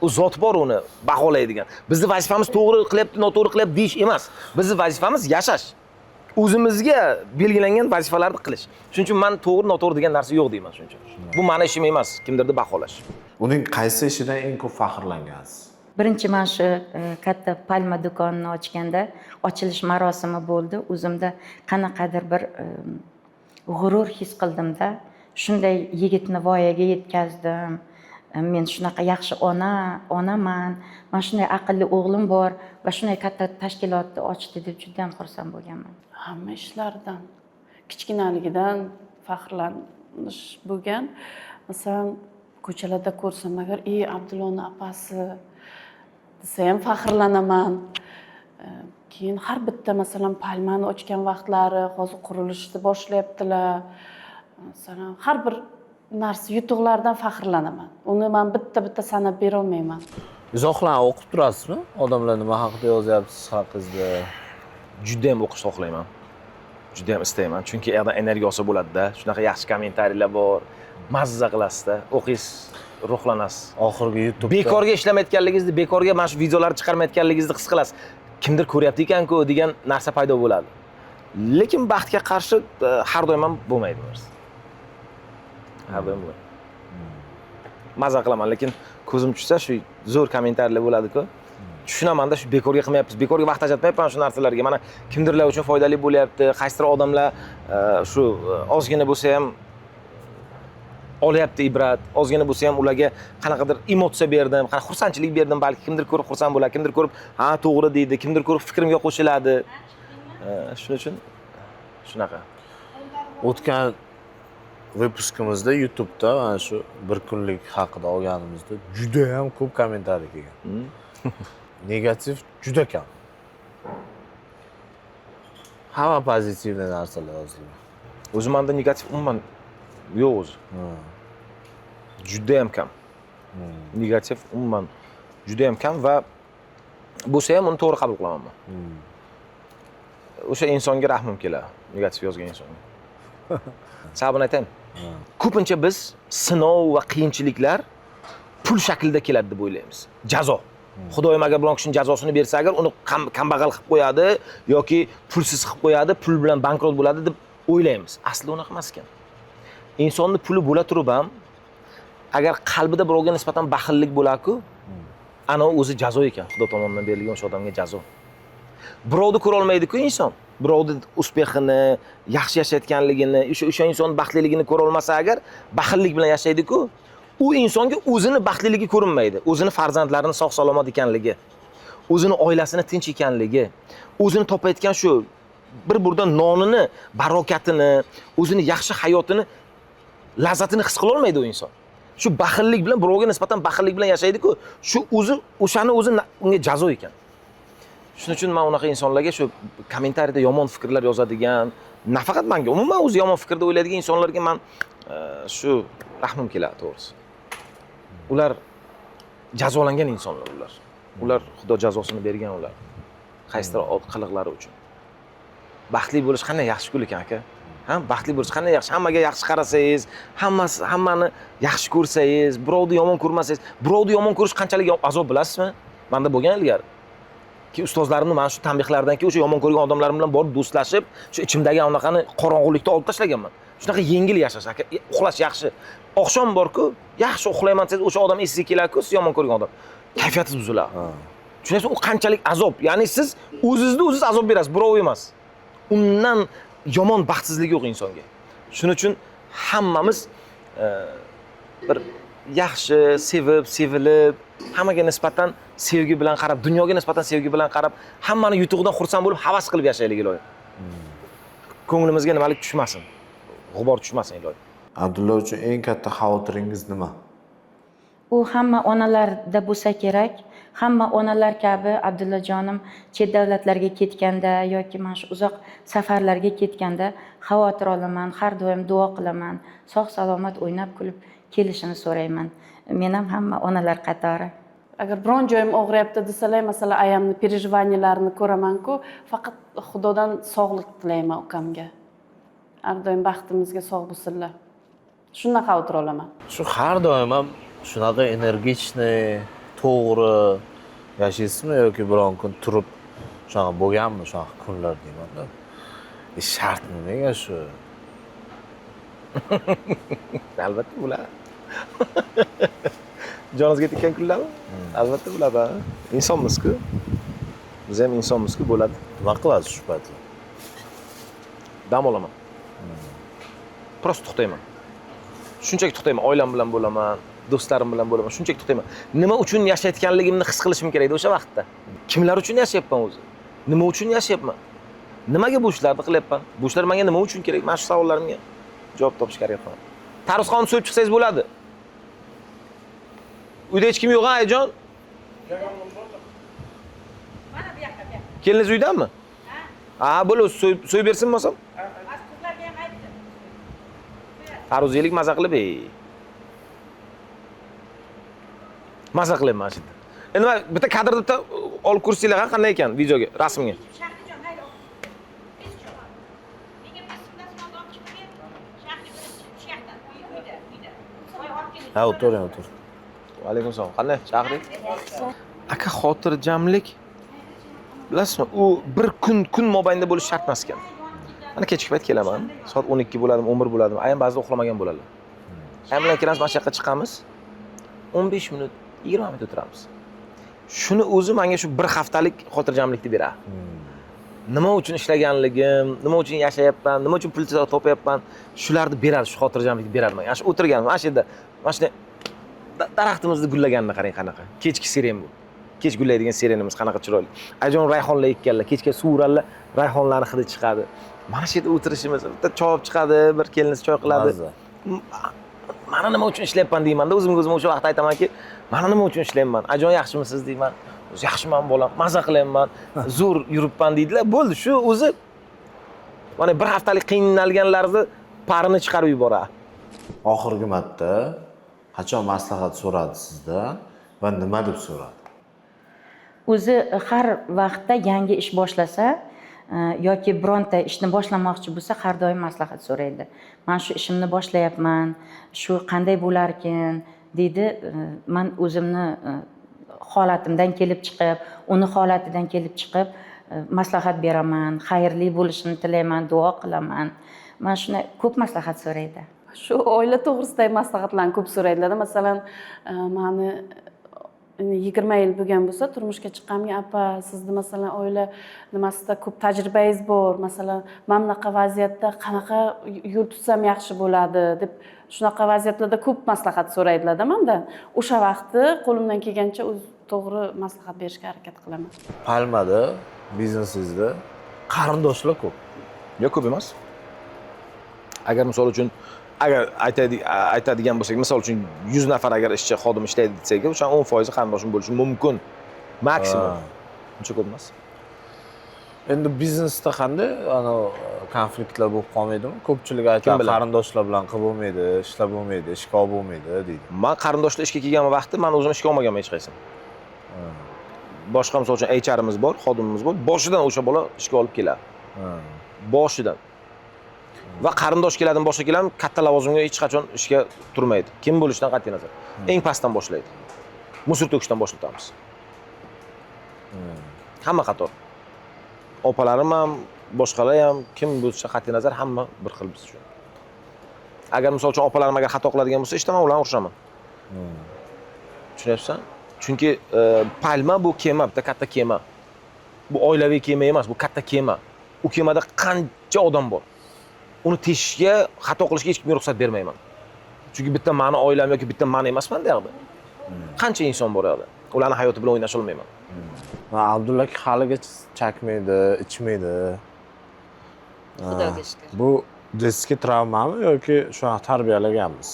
U zot bor uni baholaydigan. Bizni vazifamiz to'g'ri qilyapti, noto'g'ri qilyapti deyish emas. Bizni vazifamiz yashash. O'zimizga belgilangan vazifalarni qilish. Shuning uchun men to'g'ri, noto'g'ri degan narsa yo'q deyman shuning uchun. Bu mani ishim emas, kimdirni baholash. Uning qaysi ishidan eng ko'p faxrlangansiz? Birinchi mana shu katta palma do'konini ochganda ochilish marosimi bo'ldi. O'zimda qanaqadir bir g'urur his qildimda. Shunday yigitni voyaga yetkazdim. Men shunaqa yaxshi onaman. Mana shunday aqlli o'g'lim bor va shunday katta tashkilotni ochdi deb juda ham xursand bo'lganman. Hamma ishlaridan, kichkinaligidan faxrlanish bo'lgan. Masalan, ko'chalarda ko'rsam agar, "Ey, Abdulloni opasi" desa ham faxrlanaman. Keyin har bitta, masalan, palmani ochgan vaqtlari, hozir qurilishni boshlayaptilar. Masalan, har bir narsa, yutuqlardan faxrlanaman. Uni man bitta bitta sanab berolmayman. Izohlarni o'qib turasizmi? Odamlar nima haqida yozyapti siz haqingizda? Juda ham o'qishni xohlayman. Juda ham istayman. Chunki u yoqdan energiya olsa bo'ladi-da. Shunaqa yaxshi kommentariyalar bor. Mazza qilasizda. O'qiysiz, ruhlanasiz. Oxirgi YouTube'da Bekorga ishlamayotganligingizni, bekorga mana shu videolarni chiqarmayotganligingizni his qilasiz. Kimdir ko'ryapti ekan-ku degan narsa paydo bo'ladi. Lekin baxtga qarshi har doim ham bo'lmaydi bu narsa. Har doim bo'lmaydi. Maza qilaman, lekin ko'zim tushsa shu zo'r kommentariyalar bo'ladi-ku. Tushunamanda shu bekorga qilmayapmiz, bekorga vaqt ajratmayapman shu narsalarga. Mana kimdirlar uchun foydali bo'lyapti, qaysidir odamlar shu ozgina bo'lsa ham olyapti ibrat, ozgina bo'lsa ham ularga qanaqadir emotsiya berdim, qanaqa xursandchilik berdim, balki kimdir ko'rib xursand bo'ladi, kimdir ko'rib ha to'g'ri deydi, kimdir ko'rib fikrimga qo'shiladi. Shuning uchun shunaqa. O'tgan выпуск imizda YouTube'da mana shu bir kunlik haqida olganimizda juda ham ko'p kommentariy kelgan. Negativ juda kam. Hamma позитивный narsalar yozilgan. O'zi menda negativ umuman yo'q o'zi. Juda ham kam. Negativ umuman juda ham kam va bo'lsa ham uni to'g'ri qabul qilaman men. O'sha insonga rahmim keladi, negativ yozgan insonga. Sababini aytaymi? Ko'pincha biz sinov va qiyinchiliklar pul shaklida keladi deb o'ylaymiz. Jazo. Xudoyim agar biron kishining jazosini bersa, agar uni kambag'al qilib qo'yadi yoki pulsiz qilib qo'yadi, pul bilan bankrot bo'ladi deb o'ylaymiz. Aslida unaqa emas ekan. Insonni puli bo'la turib ham agar qalbida birovga nisbatan baxillik bo'lar-ku, ana u o'zi jazo ekan, Xudo tomonidan berilgan o'sha odamga jazo. Birovni ko'ra olmaydi-ku inson. Birovni успех ini, yaxshi yashayotganligini, o'sha inson baxtliligini ko'ra olmasa agar baxillik bilan yashaydi-ku, u insonga o'zini baxtliligi ko'rinmaydi. O'zini farzandlarini sog' salomat ekanligi, o'zini oilasini tinch ekanligi, o'zini topayotgan shu bir burda nonini, barokatini, o'zini yaxshi hayotini lazzatini his qila olmaydi u inson. Shu baxillik bilan birovga nisbatan baxillik bilan yashaydi-ku, shu o'zi o'shani o'zi unga jazo ekan. Shuning uchun men unaqa insonlarga shu kommentariyada yomon fikrlar yozadigan, nafaqat menga, umuman o'zi yomon fikrda o'ylaydigan insonlarga men shu rahmim keladi to'g'risi. Ular jazolangan insonlar ular. Ular Xudo jazosini bergan ular. Qaysidir qiliqlari uchun. Baxtli bo'lish qanday yaxshi kun ekan aka. Ha, baxtli bo'lish qanday yaxshi. Hammaga yaxshi qarasangiz, hammani yaxshi ko'rsangiz, birovni yomon ko'rmasangiz, birovni yomon ko'rish qanchalik azob bilasizmi? Menda bo'lgan ilgari. Ki ustozlarimni mana shu tanbehlardan keyin o'sha yomon ko'rgan odamlarim bilan borib do'stlashib, shu ichimdagi anaqani qorong'ulikda olib tashlaganman. Shunaqa yengil yashash, aka, uxlash yaxshi. Oqshom bor-ku, yaxshi uxlayman desangiz, o'sha odam esingizga keladi-ku, siz yomon ko'rgan odam. Kayfiyatingiz buziladi. Tushunasizmi? U qanchalik azob? Ya'ni siz o'zingizni o'zingiz azob berasiz, birov emas. Undan yomon baxtsizlik yo'q insonga. Shuning uchun hammamiz bir yaxshi, sevib, sevilib, hammaga nisbatan sevgi bilan qarab, dunyoga nisbatan sevgi bilan qarab, hammani yutug'idan xursand bo'lib, havas qilib yashaylik iloyim. Ko'nglimizga nimalik tushmasin, g'ubor tushmasin iloyim. Abdulla uchun eng katta xavotiringiz nima? U hamma onalarda bo'lsa kerak. Hamma onalar kabi Abdullajonim chet davlatlarga ketganda yoki mana shu uzoq safarlarga ketganda xavotir olaman, har doim duo qilaman, sog' salomat o'ynab kulib kelishini so'rayman. Men ham hamma onalar qatori. Agar biron joyim og'riyapti desalar, masalan, ayamni переживания larini ko'raman-ku, faqat Xudodan sog'lik tilayman ukamga. Har doim baxtimizga sog' bo'lsinlar. Shundan xavotir olaman. Shu har doim ham shunaqa энергичный, to'g'ri yashaysizmi yoki biron kun turib shunaqa bo'lganmi shunaqa kunlar deymanda. Shartmi nega shu? Albatta bo'ladi. Joningizga tekkan kunlarmi? Albatta bo'ladi. Insonmiz-ku. Biz ham insonmiz-ku, bo'ladi. Nima qilasiz shu paytda? Dam olaman. Просто to'xtayman. Shunchaki to'xtayman, oilam bilan bo'laman, do'stlarim bilan bo'laman, shunchaki to'xtayman. Nima uchun yashayotganligimni his qilishim kerak o'sha vaqtda. Kimlar uchun yashayapman o'zi? Nima uchun yashayapman? Nimaga bu ishlarni qilyapman? Bu ishlar menga nima uchun kerak? Mana shu savollarimga javob topishga harakat qilaman. Tarvuzxonni so'yib chiqsangiz bo'ladi. Uyda hech kim yo'q, ha, ayajon? Keliningiz uydanmi? Ha, bo'ladi, so'yib bersin bo'lsam. Tarvuz yeylik, maza qilib, ey. Maza qilyapman shu yerda. Endi man bitta kadrda bitta olib ko'rsanglar qanday ekan videoga, rasmga. Ha, o'tiring, o'tiring. Va alaykum assalom. Qanday, Shahri? Aka, xotirjamlik bilasizmi, u bir kun mobaynida bo'lishi shart emas ekan. Mana kechki payt kelaman, soat 12 bo'ladimi, 11 bo'ladimi, ayam ba'zida uxlamagan bo'ladilar. Ayam bilan kelamiz, mana shu yoqqa chiqamiz. 15 minut, 20 minut o'tiramiz. Shuni o'zi menga shu bir haftalik xotirjamlikni beradi. Nima uchun ishlaganligim, nima uchun yashayapman, nima uchun pul topyapman, shularni beradi, shu xotirjamlikni beradi menga. Ana shu o'tirganim, mana shu yerda, mana shunday daraxtimizni gullaganini qarang qanaqa. Kechki siren bu. Kech gullaydigan sirenimiz qanaqa chiroyli. Ajon rayhonlar ekkanlar, kechga suvurarlar, rayhonlarni hidi chiqadi. Mana shu yerda o'tirishimiz, bitta choy olib chiqadi, bir kelinisi choy qiladi. Mana nima uchun ishlayapman deymanda, o'zimga o'zim o'sha vaqtda aytamanki, mana nima uchun ishlayapman? Ajon yaxshimisiz deyman. O'zi yaxshiman bolam, maza qilyapman, zo'r yuribman deydilar. Bo'ldi, shu o'zi mana bir haftalik qiynalganlarni parini chiqarib yuboradi. Oxirgi marta qachon maslahat so'radi sizdan va nima deb so'radi? O'zi har vaqtda yangi ish boshlasa yoki bironta ishni boshlamoqchi bo'lsa, har doim maslahat so'raydi. Men shu ishimni boshlayapman, shu qanday bo'larkin deydi. Men o'zimni holatimdan kelib chiqib, uni holatidan kelib chiqib maslahat beraman, xayrli bo'lishini tilayman, duo qilaman. Men shuni ko'p maslahat so'raydi. Shu oila to'g'risidagi maslahatlarni ko'p so'raydilar. Masalan, mani 20 yil bo'lgan bo'lsa, turmushga chiqqanimga, apa, sizni masalan oila nimasida ko'p tajribangiz bor, masalan, mana bunaqa vaziyatda qanaqa yo'l tutsam yaxshi bo'ladi deb shunaqa vaziyatlarda ko'p maslahat so'raydilar-da mendan. O'sha vaqtni qo'limdan kelgancha o'z to'g'ri maslahat berishga harakat qilaman. Palmada biznesingizda qarindoshlar ko'p. Yo'q, ko'p emas. Agar misol uchun, agar aytadigan bo'lsak, misol uchun 100 nafar agar ishchi xodim ishlaydi desak, o'sha 10% qarindoshim bo'lishi mumkin. Maksimum. Uncha ko'p emas. Endi biznesda qanday ana konfliktlar bo'lib qolmaydimi? Ko'pchilik aytadi, qarindoshlar bilan qilib bo'lmaydi, ishlab bo'lmaydi, ishga olib bo'lmaydi deydi. Men qarindoshlar ishga kelgan vaqtda men o'zim ishga olmaganman hech qaysini. Boshqa misol uchun HRimiz bor, xodimimiz bor. Boshidan o'sha bola ishga olib keladi. Boshidan. Va qarindosh keladimi, boshqa keladimi, katta lavozimga hech qachon ishga turmaydi. Kim bo'lishidan qat'iy nazar. Eng pastdan boshlaydi. Musor to'kishdan boshlatamiz. Hamma qator. Opalarim ham, boshqalar ham, kim bo'lishidan qat'iy nazar hamma bir xil biz uchun. Agar misol uchun opalarim agar xato qiladigan bo'lsa, ishda men ularni urishaman. Tushunyapsan? Chunki palma bu kema, bitta katta kema. Bu oilaviy kema emas, bu katta kema. U kemada qancha odam bor. Uni teshishga, xato qilishga hech kimga ruxsat bermayman. Chunki bitta mani oilam yoki bitta mani emasman deyapti. Qancha inson bor u yoqda. Ularni hayoti bilan o'ynasha olmayman. Abdulla aka haligacha chakmaydi, ichmaydi. Xudoga shukr. Bu детский travmami yoki shunaqa tarbiyalaganmiz?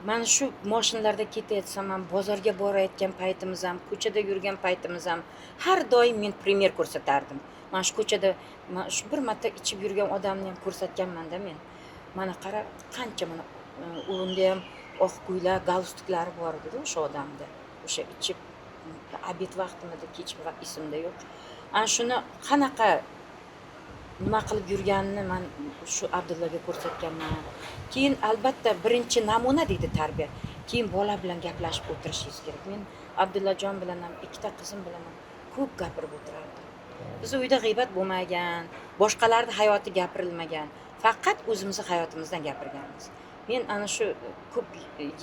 Mana shu mashinalarda ketayotsam ham, bozorga borayotgan paytimiz ham, ko'chada yurgan paytimiz ham har doim men primer ko'rsatardim. Mana shu ko'chada mana shu bir marta ichib yurgan odamni ham ko'rsatganman-da men. Mana qara, qancha mana unda ham oq ko'ylak, galstuklari bor edi o'sha odamda. O'sha ichib obed vaqtimida, kechki vaqt esimda yo'q. Ana shuni qanaqa nima qilib yurganini men shu Abdullaga ko'rsatganman. Keyin albatta birinchi namuna deydi tarbiya. Keyin bola bilan gaplashib o'tirishingiz kerak. Men Abdullajon bilan ham, ikkita qizim bilan ham ko'p gapirib o'tirardim. Biz uyda g'iybat bo'lmagan, boshqalarning hayoti gapirilmagan. Faqat o'zimizni hayotimizdan gapirganmiz. Men ana shu ko'p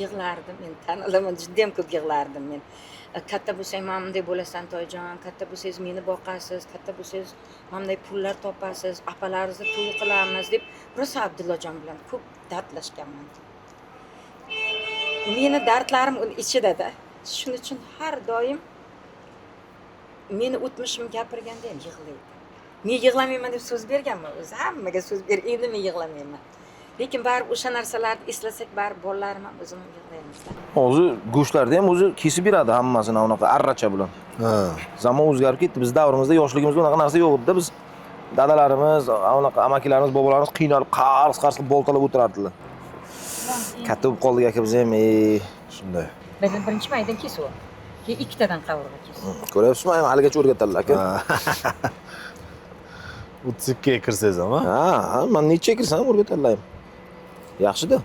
yig'lardim, men tan olaman, juda ham ko'p yig'lardim men. Katta bo'lsang mana bunday bo'lasan toyjon, katta bo'lsangiz meni boqasiz, katta bo'lsangiz mana bunday pullar topasiz, apalaringizni to'y qilamiz deb rosa Abdullajon bilan ko'p dardlashganman. Meni dardlarim uni ichida-da. Shuning uchun har doim meni o'tmishimni gapirganda ham yig'laydi. Men yig'lamayman deb so'z berganman o'zi, hammaga so'z ber, endi men yig'lamayman. Lekin baribir o'sha narsalarni eslasak, baribir bolalarim ham o'zim ham yig'laymiz. Hozir go'shtlarni ham o'zi kesib beradi hammasini unaqa arracha bilan. Zamon o'zgarib ketdi. Biz davrimizda, yoshligimizda unaqa narsa yo'q edi-da. Biz Dadalarimiz, anaqa amakilarimiz, bobolarimiz qiynalib, qars qars qilib boltalab o'tirardilar. Katta bo'lib qoldik aka biz ham, ey. Shunday. Birinchi maydan kesib, keyin ikkitadan qovurg'a kes. Ko'ryapsizmi, ham haligacha o'rgatadilar aka. 32 ga kirsangiz ham, ha? Ha, man nechaga kirsam ham o'rgatadilar ham. Yaxshi-da.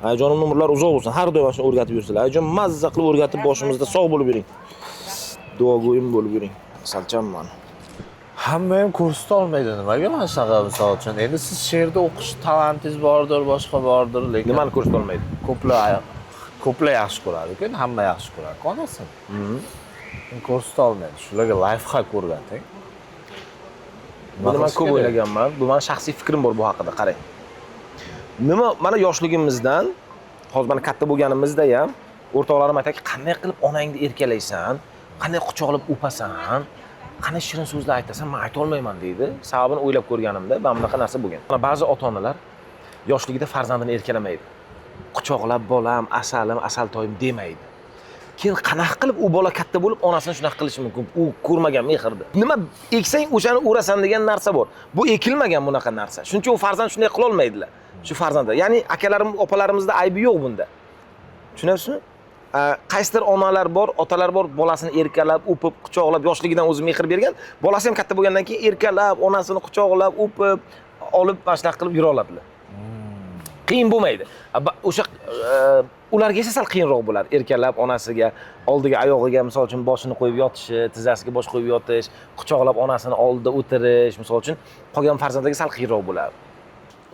Ayajonimni umrlari uzoq bo'lsin. Har doim mana shuni o'rgatib yursinlar. Ayajon mazza qilib o'rgatib boshimizda sog' bo'lib yuring. Duogo'yim bo'lib yuring. Asalcham mani. Hamma ham ko'rsata olmaydi nimaga mana shunaqa, misol uchun. Endi siz she'rda o'qish talantingiz bordir, boshqa bordir, lekin Nimani ko'rsata olmaydi? Ko'plar yaxshi ko'radi-ku, endi hamma yaxshi ko'radi onasini. Ko'rsata olmaydi. Shularga лайфхак o'rgating. Nima Buni man qilish ko'p kerak? o'ylaganman. Bu mani shaxsiy fikrim bor bu haqida, qarang. Nima, mana yoshligimizdan, hozir mana katta bo'lganimizda ham o'rtoqlarim aytadiki, qanday qilib onangni erkalaysan, qanday quchoqlab o'pasan, qanday shirin so'zlar aytasan, man ayta olmayman deydi. Sababini o'ylab ko'rganimda mana bunaqa narsa bo'lgan. Mana ba'zi ota-onalar yoshligida farzandini erkalamaydi. Quchoqlab bolam, asalim, asaltoyim demaydi. Keyin qanaqa qilib u bola katta bo'lib onasini shunaqa qilishi mumkin? U ko'rmagan mehrni. Nima eksang o'shani o'rasan degan narsa bor. Bu ekilmagan bunaqa narsa. Shuning uchun u farzand shunday qila olmaydilar. Shu farzandlar. Ya'ni akalarim, opalarimizda aybi yo'q bunda. Tushunyapsizmi? Qaysidir onalar bor, otalar bor, bolasini erkalab, o'pib, quchoqlab, yoshligidan o'zi mehr bergan. Bolasi ham katta bo'lgandan keyin erkalab, onasini quchoqlab, o'pib, olib mana shunaqa qilib yura oladilar. Qiyin bo'lmaydi. O'sha ularga esa sal qiyinroq bo'ladi. Erkalab onasiga, oldiga oyog'iga misol uchun boshini qo'yib yotishi, tizzasiga bosh qo'yib yotish, quchoqlab onasini oldida o'tirish, misol uchun qolgan farzandlarga sal qiyinroq bo'ladi.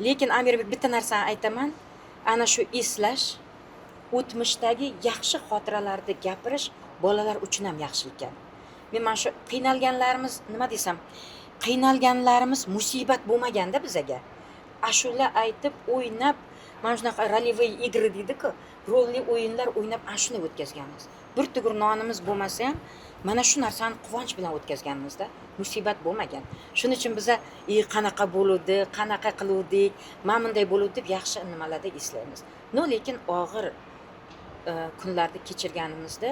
Lekin Amirbek, bitta narsani aytaman, ana shu eslash, o'tmishdagi yaxshi xotiralarni gapirish bolalar uchun ham yaxshi ekan. Men mana shu qiynalganlarimiz, nima desam, qiynalganlarimiz musibat bo'lmaganda bizaga. Ashula aytib, o'ynab, mana shunaqa ролевые игры deydi-ku, rolli o'yinlar o'ynab ana shuni o'tkazganmiz. Bir tugur nonimiz bo'lmasa ham mana shu narsani quvonch bilan o'tkazganmizda, musibat bo'lmagan. Shuning uchun biza qanaqa bo'luvdi, qanaqa qiluvdik, mana bunday bo'luvdi deb yaxshi nimalarda eslaymiz. No, lekin og'ir kunlarni kechirganimizda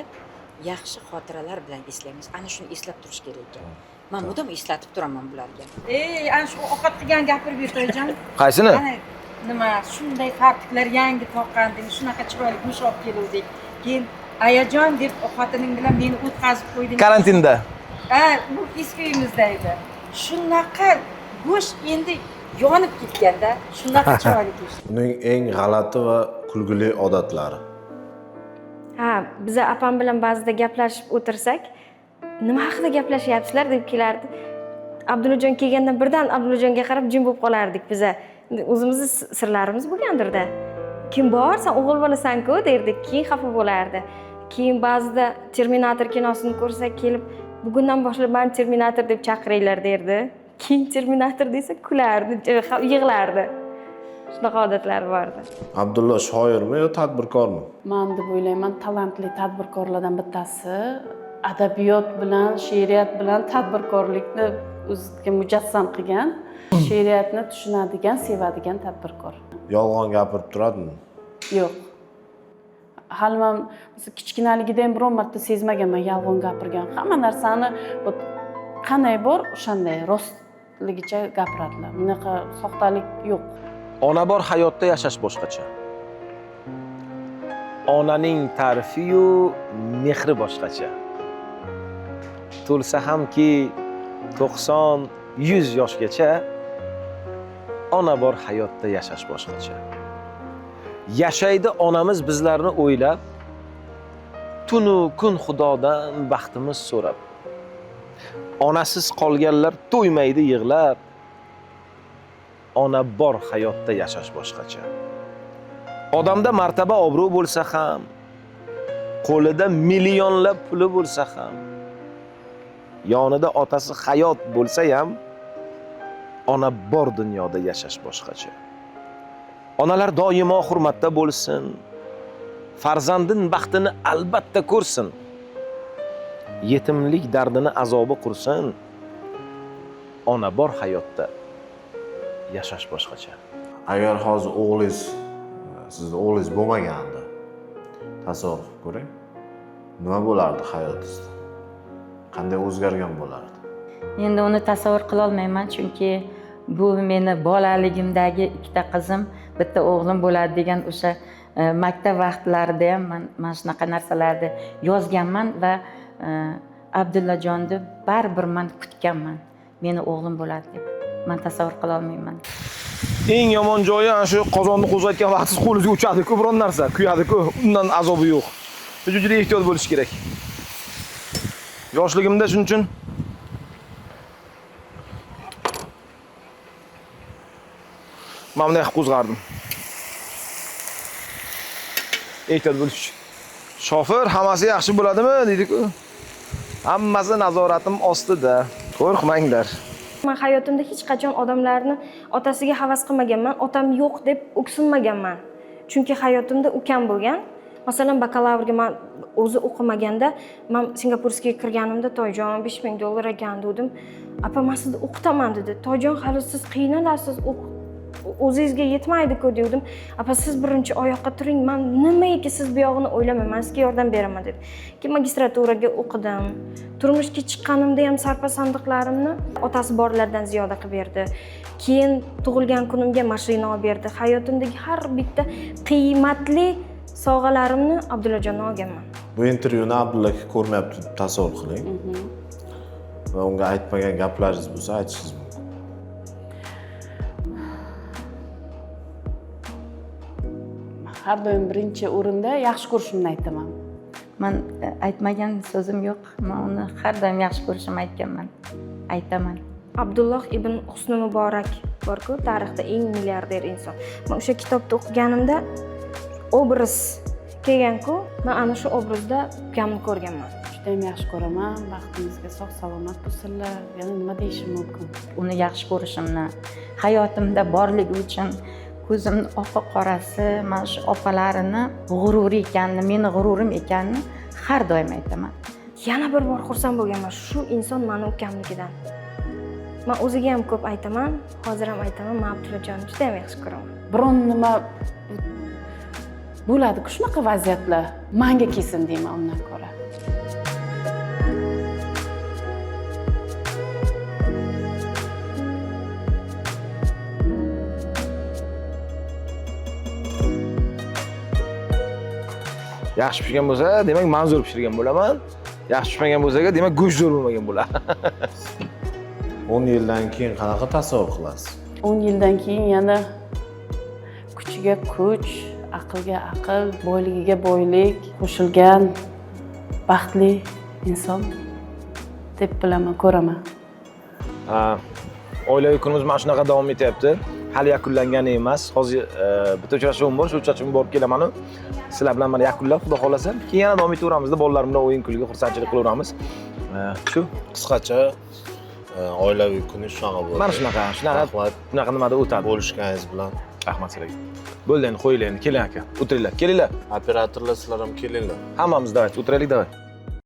yaxshi xotiralar bilan eslaymiz. Ana shuni eslab turish kerak ekan. Man mudom eslatib turaman bularga. Ey, ana shu ovqat qilgan gapirib ber, toyjon. Qaysini? Ana nima, shunday fartiklar yangi toqqanding, shunaqa chiroyli go'sht olib keluvdik. Keyin ayajon deb xotining bilan meni o'tkazib qo'yding. Karantinda. Ha, bu eski uyimizda edi. Shunaqa go'sht endi yonib ketganda, shunaqa chiroyli go'sht. Uning eng g'alati va kulgili odatlari. Ha, biza opam bilan ba'zida gaplashib o'tirsak, nima haqida gaplashyapsizlar deb kelardi. Abdullajon kelgandan birdan Abdullajonga qarab jim bo'lib qolardik biza. Endi o'zimizni sirlarimiz bo'lgandirda. Kim bor, sen o'g'il bolasan-ku derdik, keyin xafa bo'lardi. Keyin ba'zida Terminator kinosini ko'rsak kelib, bugundan boshlab mani Terminator deb chaqiringlar derdi. Keyin Terminator desa kulardi, yig'lardi. Shunaqa odatlari bor edi. Abdulla shoirmi yo tadbirkormi? Man deb o'ylayman, talantli tadbirkorlardan bittasi. Adabiyot bilan, she'riyat bilan tadbirkorlikni o'ziga mujassam qilgan, she'riyatni tushunadigan, sevadigan tadbirkor. Yolg'on gapirib turadimi? Yo'q. Hali man kichkinaligida ham biron marta sezmaganman yolg'on gapirgan. Hamma narsani вот qanday bor, o'shanday rostligicha gapiradilar. Bunaqa soxtalik yo'q. Ona bor hayotda yashash boshqacha. Onaning ta'rifi-yu mehri boshqacha. To'lsa hamki 90, 100 yoshgacha ona bor hayotda yashash boshqacha. Yashaydi onamiz bizlarni o'ylab, tunu kun Xudodan baxtimiz so'rab. Onasiz qolganlar to'ymaydi yig'lab. Ona bor hayotda yashash boshqacha. Odamda martaba obro' bo'lsa ham, qo'lida millionlab puli bo'lsa ham, yonida otasi hayot bo'lsa ham, ona bor dunyoda yashash boshqacha. Onalar doimo hurmatda bo'lsin, farzandin baxtini albatta ko'rsin. Yetimlik dardini azobi qursin. Ona bor hayotda yashash boshqacha. Agar hozir o'g'lingiz, sizni o'g'lingiz bo'lmaganda, tasavvur qilib ko'ring, nima bo'lardi hayotingizda? Qanday o'zgargan bo'lardi? Endi uni tasavvur qila olmayman, chunki bu meni bolaligimdagi ikkita qizim, bitta o'g'lim bo'ladi degan o'sha maktab vaqtlarida ham man mana shunaqa narsalarni yozganman va Abdullajonni baribir man kutganman, meni o'g'lim bo'ladi deb. Man tasavvur qila olmayman. Eng yomon joyi ana shu qozonni qo'zg'atgan vaqtingiz qo'lingizga uchadi-ku biron narsa, kuyadi-ku, undan azobi yo'q. Shuning uchun juda ehtiyot bo'lish kerak. Yoshligimda shuning uchun mana bunday qilib qo'zg'ardim. Ehtiyot bo'lish uchun. Shofir hammasi yaxshi bo'ladimi deydi-ku. Hammasi nazoratim ostida. Qo'rqmanglar. Man hayotimda hech qachon odamlarni otasiga havas qilmaganman, otam yo'q deb o'ksinmaganman. Chunki hayotimda ukam bo'lgan. Masalan, bakalavrga man o'zi o'qimaganda, man Singapurga kirganimda Toyjon $5000 ekan dedim. Apa, men sizni o'qitaman dedi. Toyjon, hali siz qiynalasiz, o'zingizga yetmaydi-ku dedim. Apa, siz birinchi oyoqqa turing, men nimaiki siz bu yog'ini o'ylamang, men sizga yordam beraman dedi. Keyin magistraturaga o'qidim. Turmushga chiqqanimda ham sarpa sandiqlarimni otasi borlardan ziyoda qilib berdi. Keyin tug'ilgan kunimga mashina olib berdi. Hayotimdagi har bitta qiymatli sovg'alarimni Abdullajondan olganman. Bu intervyuni Abdulla aka ko'rmayapti deb tasavvur qiling. Va unga aytmagan gaplaringiz bo'lsa aytishingiz mumkin. Har doim birinchi o'rinda yaxshi ko'rishimni aytaman. Man aytmagan so'zim yo'q. Men uni har doim yaxshi ko'rishimni aytganman. Aytaman. Abdulloh ibn Husni Muborak bor-ku, tarixda eng milliarder inson. Men o'sha kitobni o'qiganimda obraz kelgan-ku, men ana shu obrazda ukamni ko'rganman. Juda ham yaxshi ko'raman, baxtimizga sog' salomat bo'lsinlar. Yana nima deyishim mumkin? Uni yaxshi ko'rishimni, hayotimda borligi uchun ko'zimni oqi qorasi, mana shu opalarini g'ururi ekanini, meni g'ururim ekanini har doim aytaman. Yana bir bor xursand bo'lganman, shu inson meni ukamnikidan. Men o'ziga ham ko'p aytaman, hozir ham aytaman, men Abdullajonni juda ham yaxshi ko'raman. Biron nima bo'ladi-ku shunaqa vaziyatlar, menga kelsin deyman undan ko'ra. Yaxshi pishgan bo'lsa, demak men zo'r pishirgan bo'laman. Yaxshi pishmagan bo'lsa, demak go'sht zo'r bo'lmagan bo'ladi. 10 yildan keyin qanaqa tasavvur qilasiz? 10 yildan keyin yana kuchiga kuch, aqlga aql, boyligiga boylik qo'shilgan baxtli inson deb bilaman, ko'raman. Oilaviy kunimiz mana shunaqa davom etyapti. Hali yakunlangani emas. Hozir bitta uchrashuvim bor, shu uchrashuvimga borib kelaman. Sizlar bilan mana yakunlab, xudo xolasa, keyin yana davom etaveramizda, bolalarim bilan o'yin kulgi, xursandchilik qilaveramiz. Shu qisqacha oilaviy kuni shunaqa bo'ldi. Mana shunaqa, Rahmat. Shunaqa nimada o'tadi. Bo'lishganingiz bilan. Rahmat sizlarga. Bo'ldi endi, qo'yinglar endi, keling aka. O'tiringlar, kelinglar. Operatorlar, sizlar ham kelinglar. Hammamiz davay, o'tiraylik davay.